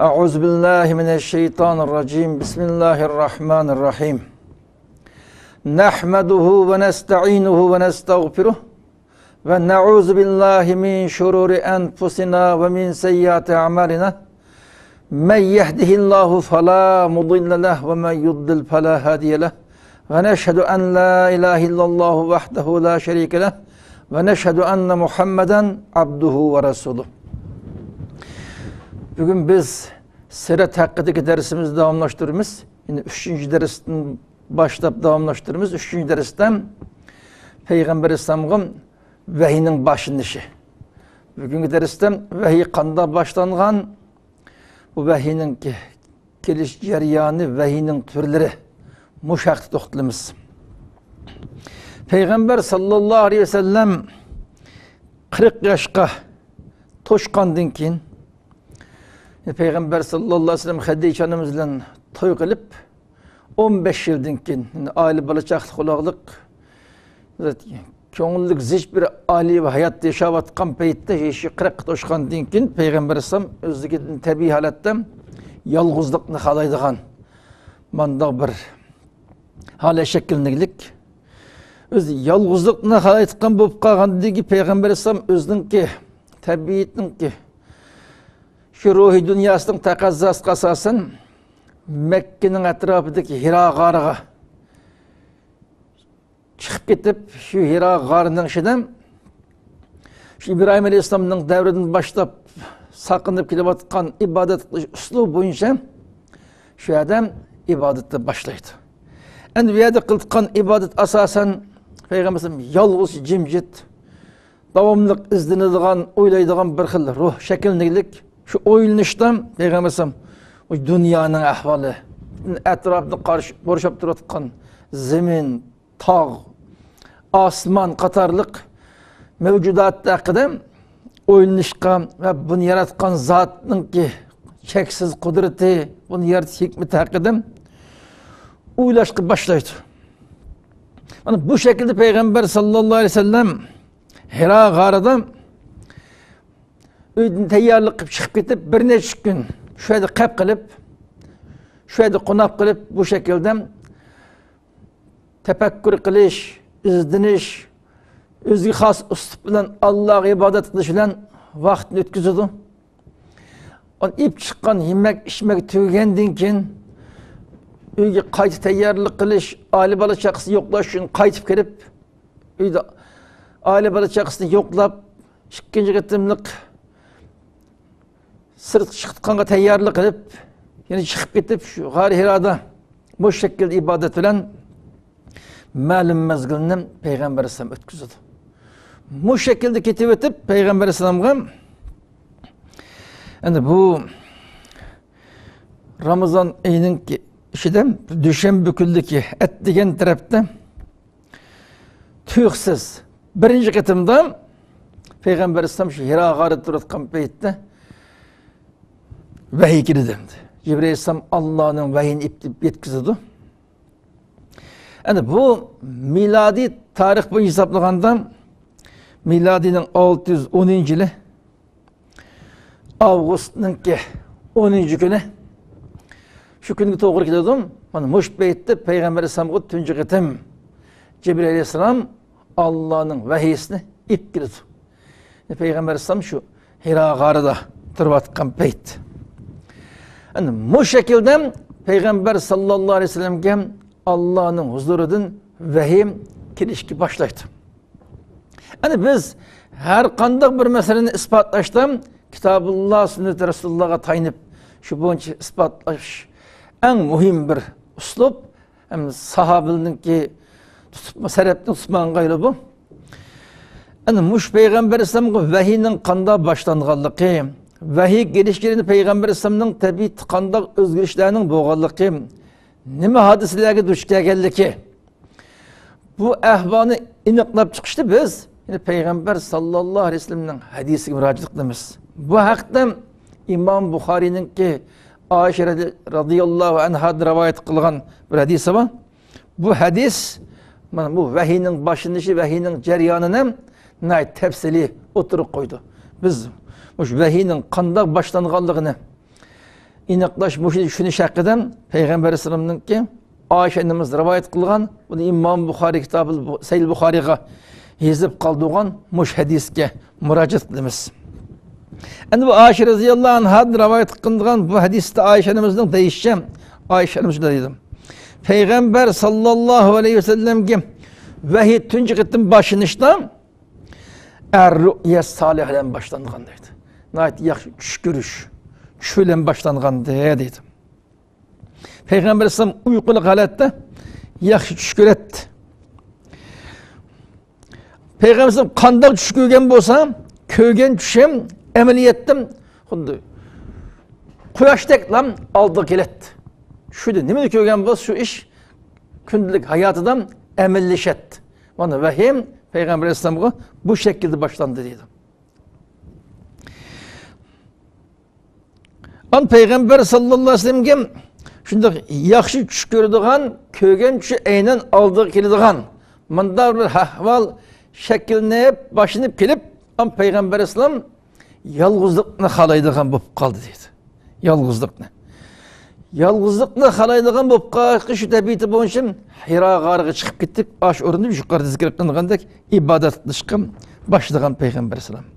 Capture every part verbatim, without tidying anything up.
أعوذ بالله من الشيطان الرجيم. بسم الله الرحمن الرحيم. نحمده ونستعينه ونستغفره ونعوذ بالله من شرور أنفسنا ومن سيئات أعمالنا. من يهده الله فلا مضل له ومن يضلل فلا هادي له. ونشهد أن لا إله إلا الله وحده لا شريك له. ونشهد أن محمدا عبده ورسوله. بۈگۈن بىز سىرەت ھەققىدىكى دەرسىمىزنى داۋاملاشتۇرىمىز. يەنى ئۈچىنچى دەرستىن باشلاپ داۋاملاشتۇرىمىز. ئۈچىنچى دەرستە پەيغەمبەر ئەلەيھىسسالامغا ۋەھىينىڭ باشلىنىشى. بۈگۈنكى دەرستە ۋەھىي قانداق باشلانغان، بۇ ۋەھىينىڭ كېلىش جەريانى، ۋەھىينىڭ تۈرلىرى، مۇشۇ ھەقتە توختىلىمىز. پەيغەمبەر ساللاللاھۇ ئەلەيھى ۋەسەللەم قىرىق ياشقا توشقاندىن كېيىن، پەيغەمبەر ساللاللاھۇ ئەلەيھى ۋەسەللەم خەدىچە ئانىمىز بىلەن توي قىلىپ، ئون بەش يىلدىن كېيىن، يەنى ئائىلە بالا چاقىلىق، كۆڭۈللۈك زىچ بىر ئائىلىۋى ھاياتتا ياشاۋاتقان پەيتتە، يېشى قىرىققا توشقاندىن كېيىن پەيغەمبەر ئەلەيھىسسالام ئۆزىدىكىدىن تەبىئىي ھالەتتە يالغۇزلۇقنى خالايدىغان مانداق بىر ھالەت شەكىللىنىگلىك. ئۆزى يالغۇزلۇقنى خالايدىغان بولۇپ قالغاندىن كېيىن پەيغەمبەر ئەلەيھىسسالام ئۆزىنىڭكى تەبىئىتىنىڭكى شۇ روھىي دۇنياسىنىڭ تەقەززاسىغا ئاساسەن مەككىنىڭ ئەتراپىدىكى ھىرا غارىغا چىقىپ كېتىپ، شۇ ھىرا غارىنىڭ ئىچىدە شۇ ئىبراھىم ئەلەيھىسسالامنىڭ دەۋرىدىن باشلاپ ساقلىنىپ كېلىۋاتقان ئىبادەت قىلىش ئۇسلۇبى بويىچە شۇ يەردە ئىبادەتنى باشلايدۇ. ئەمدى بۇ يەردە قىلىدىغان ئىبادەت ئاساسەن پەيغەمبەر ئەلەيھىسسالام يالغۇز، جىمجىت، داۋاملىق ئىزدىنىدىغان، ئويلايدىغان بىر خىل روھ شەكىللىنىگلىك. شۇ ئويلىنىشتا پەيغەمبەر ئەلەيھىسسالام بۇ دۇنيانىڭ ئەھۋالى، پۈتۈن ئەتراپنى قارش-، قورشاپ تۇرۇۋاتقان زېمىن، تاغ، ئاسمان قاتارلىق مەۋجۇدات ھەققىدە ئويلىنىشقا ۋە بۇنى ياراتقان زاتنىڭكى چەكسىز قۇدرىتى، بۇنى يارىتىش ھېكمىتى ھەققىدە ئويلاشقا باشلايدۇ. مانا بۇ شەكىلدە پەيغەمبەر ساللاللاھۇ ئەلەيھى ۋەسەللەم ھىرا غارىدا ئۆيدىن تەييارلىق قىلىپ چىقىپ كېتىپ، بىر نەچچە كۈن شۇ يەردە قەپ قىلىپ، شۇ يەردە قوناق قىلىپ، بۇ شەكىلدە تەپەككۇر قىلىش، ئىزدىنىش، ئۆزىگە خاس ئۇسلۇب بىلەن ئاللاغا ئىبادەت قىلىش بىلەن ۋاقتىنى ئۆتكۈزىدۇ. ئاندىن ئېلىپ چىققان يېمەك، ئىچمەك تۈگىگەندىن كېيىن، ئۆيگە قايتا تەييارلىق قىلىش، ئائىلە بالا چاقىسىنى يوقلاش ئۈچۈن قايتىپ كىرىپ، ئۆيدە ئائىلە بالا چاقىسىنى يوقلاپ، ئىككىنچى قېتىملىق سىرتقا چىقىدىغانغا تەييارلىق قىلىپ، يەنە چىقىپ كېتىپ، شۇ غار ھىرادا مۇشۇ شەكىلدە ئىبادەت بىلەن مەلۇم مەزگىلنى پەيغەمبەر ئەلەيھىسسالام ئۆتكۈزىدۇ. مۇشۇ شەكىلدە كېتىۋېتىپ، پەيغەمبەر ئەلەيھىسسالامغا ئەمدى بۇ رامىزان ئېيىنىڭ ئىچىدە دۈشەنبە كۈنلۈكى ئەتىگەن تەرەپتە تۇيۇقسىز بىرىنچى قېتىمدا پەيغەمبەر ئەلەيھىسسالام شۇ ھىرا غارىدا تۇرۇۋاتقان پەيتتە ۋەھىي كېلىدۇ ئەمدى. جىبرىئىل ئەلەيھىسسالام ئاللانىڭ ۋەھىيىنى ئېلىپ يەتكۈزىدۇ. ئەمدى بۇ مىلادىي تارىخ بويىچە ھېسابلىغاندا، مىلادىينىڭ ئالتە يۈز ئونىنچى يىلى، ئاۋغۇستنىڭكى ئونىنچى كۈنى، شۇ كۈنگە توغرا كېلىدۇ. مانا مۇشۇ پەيتتە پەيغەمبەر ئەلەيھىسسالامغا تۇنجى قېتىم جىبرىئىل ئەلەيھىسسالام ئاللانىڭ ۋەھىيسىنى ئېلىپ كېلىدۇ. پەيغەمبەر ئەلەيھىسسالام شۇ ھىرا غارىدا تۇرۇۋاتقان پەيت. ئەنە مۇشۇ شەكىلدە پەيغەمبەر ساللاللاھۇ ئەلەيھى ۋەسەللەمگە ئاللانىڭ ھۇزۇرىدىن ۋەھىي كېلىشكە باشلايدۇ. ئەنە بىز ھەر قانداق بىر مەسىلىنى ئىسپاتلاشتا كىتابۇللا، سۈننىتى رەسۇلۇللاغا تايىنىپ، شۇ بويىچە ئىسپاتلاش ئەڭ مۇھىم بىر ئۇسلۇب. ھەم ساھابىلىرنىڭكى تۇتۇپ، سەرەپنى تۇتمىغان غەيرى بۇ. ئەنە مۇشۇ پەيغەمبەر ئەلەيھىسسالامغا ۋەھىينىڭ قانداق باشلانغانلىقى، ۋەھىي كېلىش جەريانىدا پەيغەمبەر ئەلەيھىسسالامنىڭ تەبىئىتىدە قانداق ئۆزگىرىشلەرنىڭ بولغانلىقى، نېمە ھادىسىلەرگە دۇچ كەلگەنلىكى، بۇ ئەھۋالنى ئېنىقلاپ چىقىشتا بىز يەنى پەيغەمبەر ساللاللاھۇ ئەلەيھى ۋەسەللەمنىڭ ھەدىسىگە مۇراجىئەت قىلىمىز. بۇ ھەقتە ئىمام بۇخارىينىڭكى ئائىشە رەزى-، رەزىياللاھۇ ئەنھادىن رىۋايەت قىلغان بىر ھەدىسى بار. بۇ ھەدىس، مانا بۇ ۋەھىينىڭ باشلىنىشى، ۋەھىينىڭ جەريانىنى ناھايىتى تەپسىلىي ئوتتۇرىغا قويدى. بىز مۇشۇ ۋەھىينىڭ قانداق باشلانغانلىقىنى ئېنىقلاش، مۇشۇنى چۈشىنىش ھەققىدە پەيغەمبەر ئەلەيھىسسالامنىڭكى ئائىشە ئانىمىز رىۋايەت قىلغان، بۇنى ئىمام بۇخارىي كىتابىل بۇ-، سەھىھ بۇخارىيغا يېزىپ قالدۇرغان مۇشۇ ھەدىسكە مۇراجىئەت قىلىمىز. ئەمدى بۇ ئائىشە رەزىياللاھۇ ئەنھادىن رىۋايەت قىلىنغان بۇ ھەدىستە ئائىشە ئانىمىزنىڭ دېيىشىچە، ئائىشە ئانىمىز شۇنداق دەيدۇ: پەيغەمبەر ساللاللاھۇ ئەلەيھى ۋەسەللەمگە ۋەھىي تۇنجى قېتىم باشلىنىشتا ئەر-رۇئيە سالىھە بىلەن باشلانغان دەيدۇ. ناھايىتى ياخشى چۈش كۆرۈش، چۈش بىلەن باشلانغان دەيدۇ. پەيغەمبەر ئەلەيھىسسالام ئۇيقۇلۇق ھالەتتە ياخشى چۈش كۆرەتتى. پەيغەمبەر ئەلەيھىسسالام قانداق چۈش كۆرگەن بولسا، كۆرگەن چۈشى ئەمەلىيەتتە خۇددى قۇياشتەكلا ئالدىغا كېلەتتى. چۈشىدە نېمىنى كۆرگەن بولسا، شۇ ئىش كۈندىلىك ھاياتىدا ئەمەلىيلىشەتتى. مانا ۋەھىي پەيغەمبەر ئەلەيھىسسالامغا بۇ شەكىلدە باشلاندى دەيدۇ. ئان پەيغەمبەر ساللاللاھۇ ئەلەيھى ۋەسەللەمگە شۇنداق ياخشى چۈش كۆرىدىغان، كۆرگەن چۈشى ئەينەن ئالدىغا كېلىدىغان مۇنداق بىر ئەھۋال شەكىللىنىپ، باشلىنىپ كېلىپ، ئان پەيغەمبەر ئەلەيھىسسالام يالغۇزلۇقنى خالايدىغان بولۇپ قالدى دەيدۇ. يالغۇزلۇقنى. يالغۇزلۇقنى خالايدىغان بولۇپ قالغاچقا، شۇ تەبىئىتى بويىچە ھىرا غارىغا چىقىپ كېتىپ، ئاش ئورنىدا يۇقىرىدا زىكىر قىلىنغاندەك ئىبادەت قىلىشقا باشلىغان پەيغەمبەر ئەلەيھىسسالام.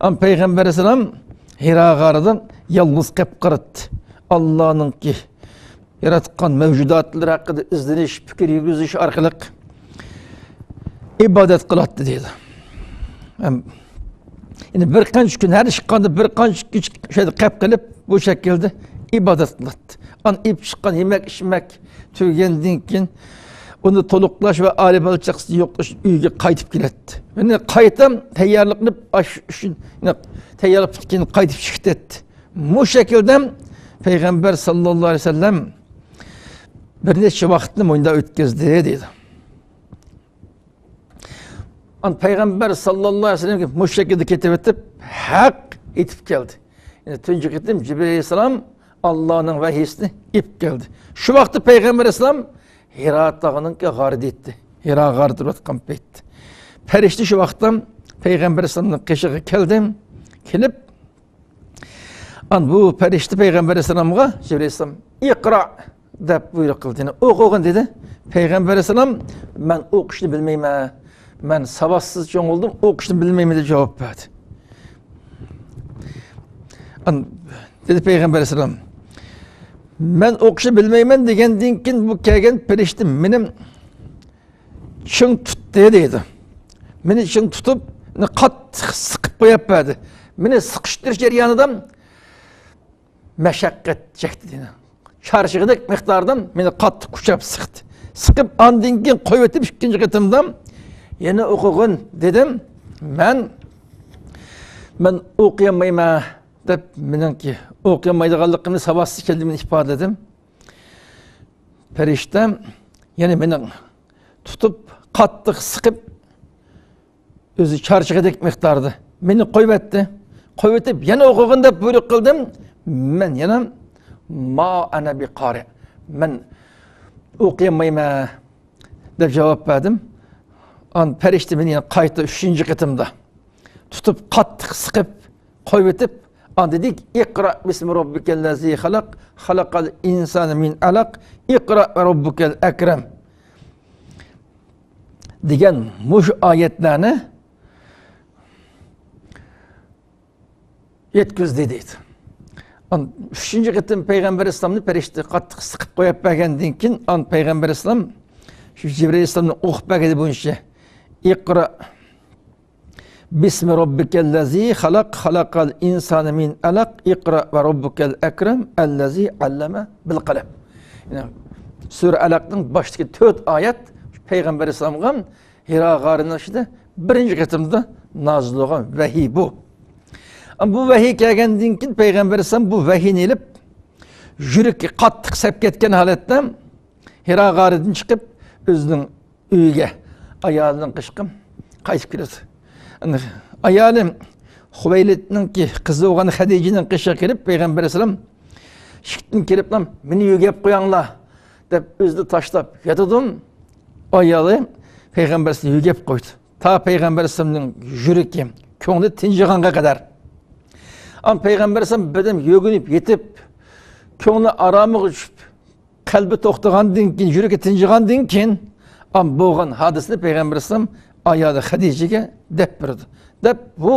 ئەم پەيغەمبەر ئەلەيھىسسالام ھىرا غارىدا يالغۇز قېلىپ قالاتتى. ئاللانىڭكى ياراتقان مەۋجۇداتلىرى ھەققىدە ئىزدىنىش، پىكىر يۈرگۈزۈش ئارقىلىق ئىبادەت قىلاتتى دەيدۇ. ھەم، يەنى بىر قانچە كۈن، ھەر ئىشقاندا بىر قانچە كۈن شۇ يەردە قېلىپ قېلىپ، بۇ شەكىلدە ئىبادەت قىلاتتى. ئان ئېلىپ چىققان يېمەك، ئىچمەك تۈگىگەندىن كېيىن، ئۇنى تولۇقلاش ۋە ئائىلە بالا چاقىسىنى يوقلاش، ئۆيگە قايتىپ كېلەتتى. يەنە قايتا تەييارلىق قىلىپ، ئاش ئۈچۈن، يەنە تەييارلىق پۈتكەن قايتىپ چىقىتتى. مۇ شەكىلدە پەيغەمبەر ساللاللاھۇ ئەلەيھى ۋەسەللەم بىر نەچچە ۋاقىتنى مۇنداق ئۆتكۈزدى دەيدۇ. ئان پەيغەمبەر ساللاللاھۇ ئەلەيھى ۋەسەللەمگە مۇشۇ شەكىلدە كېتىۋېتىپ، ھەق يېتىپ كەلدى. يەنى تۇنجى قېتىم جىبرىل ئەلەيھىسسالام ئاللانىڭ ۋەھىيسىنى ئېلىپ كەلدى. شۇ ۋاقىتتا پەيغەمبەر ئەلەيھىسسالام ھىرا تاغىنىڭكى غارىدا ئىدى. ھىرا غارىدا تۇرۇۋاتقان پەيتتە. پەرىشتە شۇ ۋاقىتتا پەيغەمبەر ئەلەيھىسسالامنىڭ قېشىغا كەلدى. كېلىپ، ئان بۇ پەرىشتە پەيغەمبەر ئەلەيھىسسالامغا، جىبرىل ئەلەيھىسسالام، «ئىقرا» دەپ بۇيرۇق قىلدى. يەنى ئوقۇغىن دېدى. پەيغەمبەر ئەلەيھىسسالام، «مەن ئوقۇشنى بىلمەيمەن. مەن ساۋاتسىز چوڭ بولدۇم، ئوقۇشنى بىلمەيمەن» دەپ جاۋاب بەردى. ئان-، دېدى پەيغەمبەر ئەلەيھىسسالام، «مەن ئوقۇشنى بىلمەيمەن» دېگەندىن كېيىن بۇ كەلگەن پەرىشتە مېنى چىڭ تۇتتى دەيدۇ. مېنى چىڭ تۇتۇپ، مېنى قاتتىق سىقىپ قويۇپ بەردى. مېنى سىقىشتۇرۇش جەريانىدا مەشەققەت چەكتى دەيدۇ. چارچىغۇدەك مىقداردا مېنى قاتتىق قۇچاپ سىقتى. سىقىپ، ئاندىن كېيىن قويۇۋېتىپ، ئىككىنچى قېتىمدا يەنە ئوقۇغىن دېدىم. مەن، مەن ئوقۇيالمايمەن دەپ، مېنىڭكى ئوقۇيالمايدىغانلىقىمنى، ساۋاتسىز ئىكەنلىكىمنى ئىپادىلىدىم. پەرىشتە يەنە مېنى تۇتۇپ، قاتتىق سىقىپ، ئۆزى چارچىغۇدەك مىقداردا مېنى قويۇۋەتتى. قويۇۋېتىپ، يەنە ئوقۇغىن دەپ بۇيرۇق قىلدىم. مەن يەنە، «ما ئەنە بىقارىئ، مەن ئوقۇيالمايمەن» دەپ جاۋاب بەردىم. ئان پەرىشتە مېنى يەنە قايتا ئۈچىنچى قېتىمدا تۇتۇپ، قاتتىق سىقىپ، قويۇۋېتىپ، ئاندىن دېدى، «ئىقرا بىسمى رەببىكەللەزى خەلەق، خەلەقەل ئىنسانە مىن ئەلەق، ئىقرا ۋە رەببۇكەل ئەكرەم» دېگەن مۇشۇ ئايەتلەرنى يەتكۈزدى دەيدۇ. ئان-، ئۈچىنچى قېتىم پەيغەمبەر ئەلەيھىسسالامنى پەرىشتە قاتتىق سىقىپ قويۇپ بەرگەندىن كېيىن، ئان پەيغەمبەر ئەلەيھىسسالام شۇ جىبرىل ئەلەيھىسسالامنى ئوقۇپ بەرگىنى بويىچە، «ئىقرا بىسمى رەببىكەللەزى خەلەق، خەلەقەل ئىنسانە مىن ئەلەق، ئىقرا ۋە رەببۇكەل ئەكرەم، ئەللەزى ئەللەمە بىل قەلەم.» يەنى سۈرە ئەلەقنىڭ باشتىكى تۆت ئايەت پەيغەمبەر ئەلەيھىسسالامغا ھىرا غارىنىڭ ئىچىدە بىرىنچى قېتىمدا نازىل بولغان ۋەھىي بۇ. ئەمما بۇ ۋەھىي كەلگەندىن كېيىن پەيغەمبەر ئەلەيھىسسالام بۇ ۋەھىينى ئېلىپ، يۈرىكى قاتتىق سەپ كەتكەن ھالەتتە ھىرا غارىدىن چىقىپ، ئۆزىنىڭ ئۆيىگە، ئايالىنىڭ قېشىغا، قايتىپ كېلىدۇ. ئايالى خۇۋەيلىدنىڭكى قىزى بولغان خەدىجىنىڭ قېشىغا كېلىپ، پەيغەمبەر ئەلەيھىسسالام ئىشىكتىن كىرىپلا، «مېنى يۆگەپ قويۇڭلار» دەپ، ئۆزىنى تاشلاپ ياتىدۇ. ئايالى پەيغەمبەر ئەلەيھىسسالامنى يۆگەپ قويدى. تا پەيغەمبەر ئەلەيھىسسالامنىڭ يۈرىكى، كۆڭلى تىنجىغانغا قەدەر. ئان پەيغەمبەر ئەلەيھىسسالام بىردەم يۆگىنىپ يېتىپ، كۆڭلى ئارامىغا چۈشۈپ، قەلبى توختىغاندىن كېيىن، يۈرىكى تىنجىغاندىن كېيىن، ئام بولغان ھادىسىنى پەيغەمبەر ئەلەيھىسسالام ئايالى خەدىجىگە دەپ بېرىدۇ. دەپ، بۇ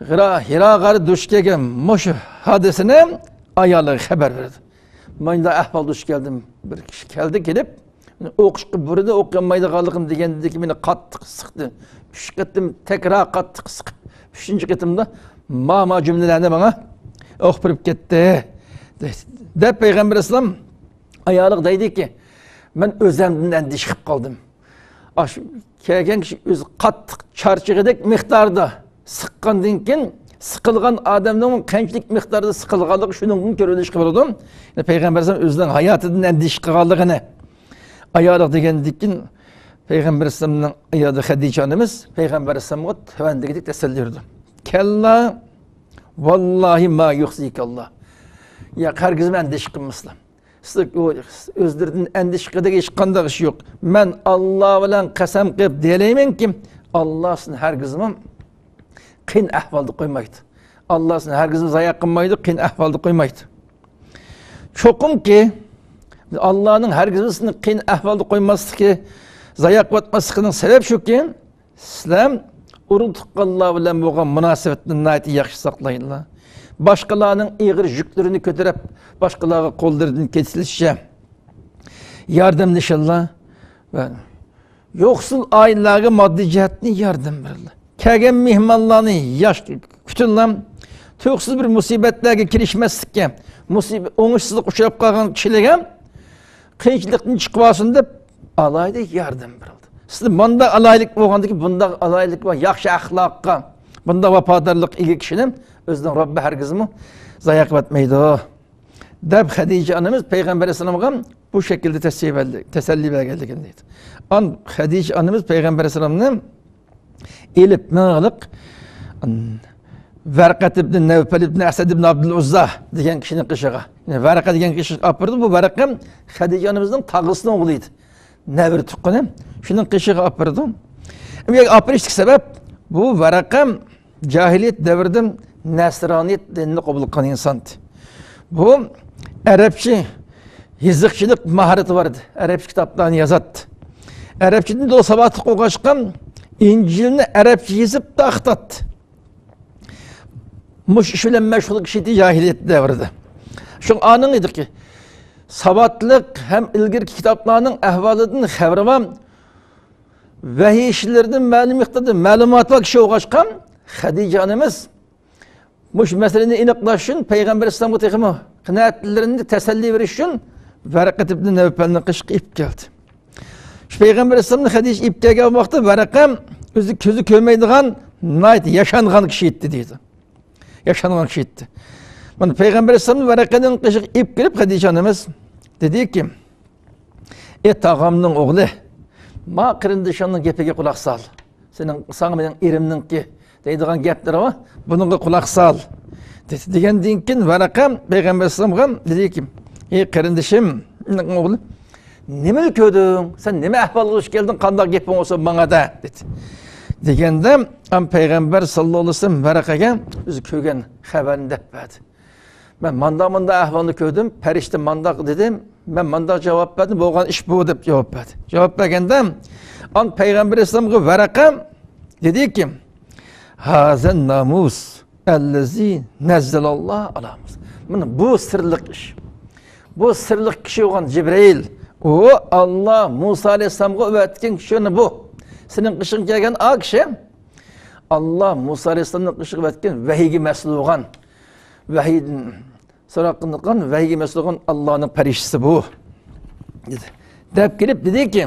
غىرا-، ھىرا غارى دۇچ كەلگەن مۇشۇ ھادىسىنى ئايالىغا خەۋەر بېرىدۇ. «مانداق ئەھۋال دۇچ كەلدىم. بىر كىشى كەلدى، كېلىپ، ئوقۇشقا بۇرۇنى ئوقۇيالمايدىغانلىقىم دېگەندىكى مېنى قاتتىق سىقتى. ئۈچ قېتىم تەكرار قاتتىق سىقىپ، ئۈچىنچى قېتىمدا ما، ما جۈملىلەرنى ماڭا ئوقۇپ بېرىپ كەتتى» دەپ، پەيغەمبەر ئەلەيھىسسالام ئايالىغا دەيدىكى، «مەن ئۆزۈمدىن ئەندىشە قىلىپ قالدىم. ئاشۇ كەلگەن كىشى ئۆزى قاتتىق چارچىغۇدەك مىقداردا سىققاندىن كېيىن، سىقىلغان ئادەمنىڭ قانچىلىك مىقداردا سىقىلغانلىقى شۇنىڭدىن كۆرۈۋېلىشقا بولىدۇ.» يەنى پەيغەمبەر ئەلەيھىسسالام ئۆزىنىڭ ھاياتىدىن ئەندىشە قىلغانلىقىنى ئايالىغا دېگەندىن كېيىن، پەيغەمبەر ئەلەيھىسسالامنىڭ ئايالى خەدىجە ئانىمىز پەيغەمبەر ئەلەيھىسسالامغا تۆۋەندىكىدەك تەسەللى بېرىدۇ. «كەللا، ۋاللاھى ما يۇخزىكەللا. ياق، ھەرگىزمۇ ئەندىشە قىلمىسىلا. سىز ئۆزلىرىدىن ئەندىشە قىلىدىغان ھېچقانداق ئىش يوق. مەن ئاللا بىلەن قەسەم قىلىپ دېيەلەيمەنكى، ئاللا سىزنى ھەرگىزمۇ قىيىن ئەھۋالدا قويمايدۇ. ئاللا سىزنى ھەرگىزمۇ زايە قىلمايدۇ، قىيىن ئەھۋالدا قويمايدۇ. چوقۇمكى، ئاللانىڭ ھەرگىزمۇ سىزنى قىيىن ئەھۋالدا قويماسلىقى، زايە قىلىۋەتمەسلىكىنىڭ سەۋەب شۇكى، سىلەر ئۇرۇق تۇغقانلار بىلەن بولغان مۇناسىۋەتنى ناھايىتى ياخشى ساقلايدىلا. باشقىلارنىڭ ئېغىر يۈكلىرىنى كۆتۈرۈپ، باشقىلارغا قوللىرىدىن كېسىلىشىچە ياردەملىشىڭلار ۋە يوقسۇل ئائىلىلەرگە ماددىي جەھەتتىن ياردەم بېرىڭلار. كەلگەن مېھمانلارنى ياخشى كۈتۈڭلار. تۇيۇقسىز بىر مۇسىبەتلەرگە كىرىشمەسلىككە، مۇسىبەت، ئوڭۇشسىزلىققا ئۇچراپ قالغان كىشىلەرگە قىيىنچىلىقتىن چىقىۋالسۇن دەپ، ئالاھىدە ياردەم بېرىلدى. سىزدە مۇنداق ئالاھىدىلىك بولغاندىكىن، بۇنداق ئالاھىدىلىك ۋە ياخشى ئەخلاققا، بۇنداق ۋاپادارلىققا ئىگە كىشىنى ئۆزىنىڭ رەببى ھەرگىزمۇ زايە قىلىۋەتمەيدۇ، دەپ خەدىجە ئانىمىز پەيغەمبەر ئەلەيھىسسالامغا بۇ شەكىلدە تەسلىي بەردى، تەسەللى بەرگەنلىكىنى دەيدۇ. ئان خەدىجە ئانىمىز پەيغەمبەر ئەلەيھىسسالامنى ئېلىپ مېڭىلىق ۋەرقەت ئىبن نەۋپەل ئىبن ئەسەد ئىبن ئابدۇل ئۇززا دېگەن كىشىنىڭ قېشىغا، يەنى ۋەرەقە دېگەن كىشىگە ئاپىرىدۇ. بۇ ۋەرەقە خەدىجە ئانىمىزنىڭ تاغىسىنىڭ ئوغلى ئىدى. نەۋرە تۇغقىنى. شۇنىڭ قېشىغا ئاپىرىدۇ. ئۇ يەرگە ئاپىرىشلىق سەۋەب، بۇ ۋەرەقە جاھىلىيەت دەۋرىدە نەسرانىيەت دىنىنى قوبۇل قىلغان ئىنسان ئىدى. بۇ ئەرەبچە يېزىقچىلىق ماھارىتى بار ئىدى. ئەرەبچە كىتابلارنى يازاتتى. ئەرەبچىدىن دولقۇن ساۋاتلىق بولغاچقا، ئىنجىلنى ئەرەبچە يېزىپ تارقىتاتتى. مۇشۇ ئىش بىلەن مەشغۇل كىشى ئىدى جاھىلىيەت دەۋرىدە. شۇڭا ئانىڭ ئىدىكى، ساۋاتلىق ھەم ئىلگىرىكى كىتابلارنىڭ ئەھۋالىدىن خەۋىرى بار، ۋەھىي ئىشلىرىدىن مەلۇم مىقداردا مەلۇماتى بار كىشى بولغاچقا، خەدىجە ئانىمىز مۇشۇ مەسىلىنى ئېنىقلاش ئۈچۈن پەيغەمبەر ئەلەيھىسسالامغا تېخىمۇ قانائەتلىنىپ تەسەللى بېرىش ئۈچۈن ۋەرەقەت ئىبن نەۋپەلنىڭ قېشىغا ئېلىپ كەلدى. شۇ پەيغەمبەر ئەلەيھىسسالامنى خەدىجە ئېلىپ كەلگەن ۋاقىتتا ۋەرەقە ئۆزى كۆزى كۆرمەيدىغان، ناھايىتى ياشانغان كىشى ئىدى دەيدۇ. ياشانغان كىشى ئىدى. مانا پەيغەمبەر ئەلەيھىسسالامنى ۋەرەقەنىڭ قېشىغا ئېلىپ كىرىپ خەدىجە ئانىمىز دېدىكى، ئى تاغامنىڭ ئوغلى، ما قېرىندىشىڭنىڭ گېپىگە قۇلاق سال. سېنىڭ، ساڭا مېنىڭ ئېرىمنىڭكى دەيدىغان گەپلىرى بار، بۇنىڭغا قۇلاق سال، دېدى. دېگەندىن كېيىن ۋەرەقە پەيغەمبەر ئەلەيھىسسالامغا دېدىكى، ئى قېرىندىشىم، ئوغلى، نېمىنى كۆردۈڭ؟ سەن نېمە ئەھۋالغا دۇچ كەلدىڭ؟ قانداق گېپىڭ بولسا ماڭا دە، دېدى. دېگەندە، ئەم پەيغەمبەر ساللاللاھۇ ئەلەيھى ۋەسەللەم ۋەرەقەگە ئۆزى كۆرگەن خەۋەرنى دەپ بەردى. مەن مانداق مانداق ئەھۋالنى كۆردۈم، پەرىشتە مانداق دېدى، مەن مانداق جاۋاب بەردىم، بولغان ئىش بۇ دەپ جاۋاب بەردى. جاۋاب بەرگەندە، ئان پەيغەمبەر ئەلەيھىسسالامغا ۋەرەقە دېدىكى، ھازا نامۇس ئەللەزى نەززەلاللاھۇ ئالا مۇسا. مانا بۇ سىرلىق ئىش. بۇ سىرلىق كىشى بولغان جىبرىئىل. ئۇ ئاللا مۇسا ئەلەيھىسسالامغا ئەۋەتكەن كىشى بۇ. سېنىڭ قېشىڭغا كەلگەن ئا كىشى ئاللا مۇسا ئەلەيھىسسالامنىڭ قېشىغا ئەۋەتكەن ۋەھىيگە مەسئۇل بولغان، ۋەھىيدىن سوراق قىلىنغان، ۋەھىيگە مەسئۇل بولغان ئاللانىڭ پەرىشتىسى بۇ، دېدى. دەپ كېلىپ دېدىكى،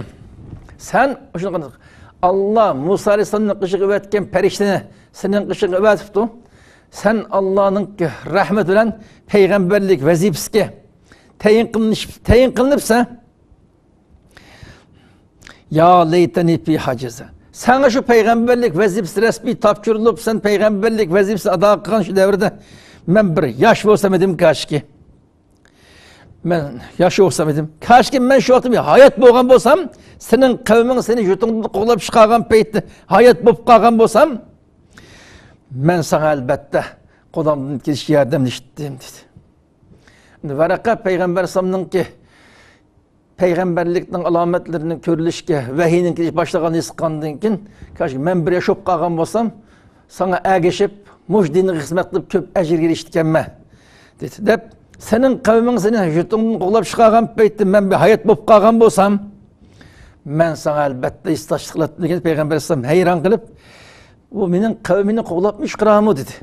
سەن شۇنداق، ئاللا مۇسا ئەلەيھىسسالامنىڭ قېشىغا ئەۋەتكەن پەرىشتىنى سېنىڭ قېشىڭغا ئەۋەتىپتۇ. سەن ئاللانىڭ رەھمىتى بىلەن پەيغەمبەرلىك ۋەزىپىسىگە تەيىن قىلىنىش-، تەيىن قىلىنىپسەن. يا لەيتەنى فىھا جىزا. ساڭا شۇ پەيغەمبەرلىك ۋەزىپىسى رەسمىي تاپشۇرۇلۇپ، سەن پەيغەمبەرلىك ۋەزىپىسىنى ئادا قىلغان شۇ دەۋردە مەن بىر ياش بولسام ئىدىم، كاشكى. مەن ياش بولسام ئىدىم. كاشكى مەن شۇ ۋاقىتتا بىر ھايات بولغان بولسام، سېنىڭ قەۋمىڭ سېنى يۇرتۇڭدىن قوغلاپ چىقارغان پەيتتە ھايات بولۇپ قالغان بولسام، مەن ساڭا ئەلبەتتە قولۇمدىن كېلىشىچە ياردەملىشەتتىم، دېدى. ئەمدى ۋەرەقە پەيغەمبەر ئەلەيھىسسالامنىڭكى پەيغەمبەرلىكنىڭ ئالامەتلىرىنىڭ كۆرۈلۈشكە، ۋەھىينىڭ كېلىش باشلىغانلىقىنى ھېس قىلغاندىن كېيىن، كاشكى مەن بىر ياش بولۇپ قالغان بولسام، ساڭا ئەگىشىپ، مۇشۇ دىنغا خىزمەت قىلىپ كۆپ ئەجىر ئېرىشىدىكەنمەن، دېدى. دەپ، سېنىڭ قەۋمىڭ سېنى يۇرتۇڭدىن قوغلاپ چىقارغان پەيتتە مەن بىر ھايات بولۇپ قالغان بولسام، مەن ساڭا ئەلبەتتە ھېسداشلىق قىلاتتىم، دېگەن پەيغەمبەر ئەلەيھىسسالام ھەيران قېلىپ، ئۇ مېنىڭ قەۋمىنى قوغلاپمۇ چىقىرارمۇ، دېدى.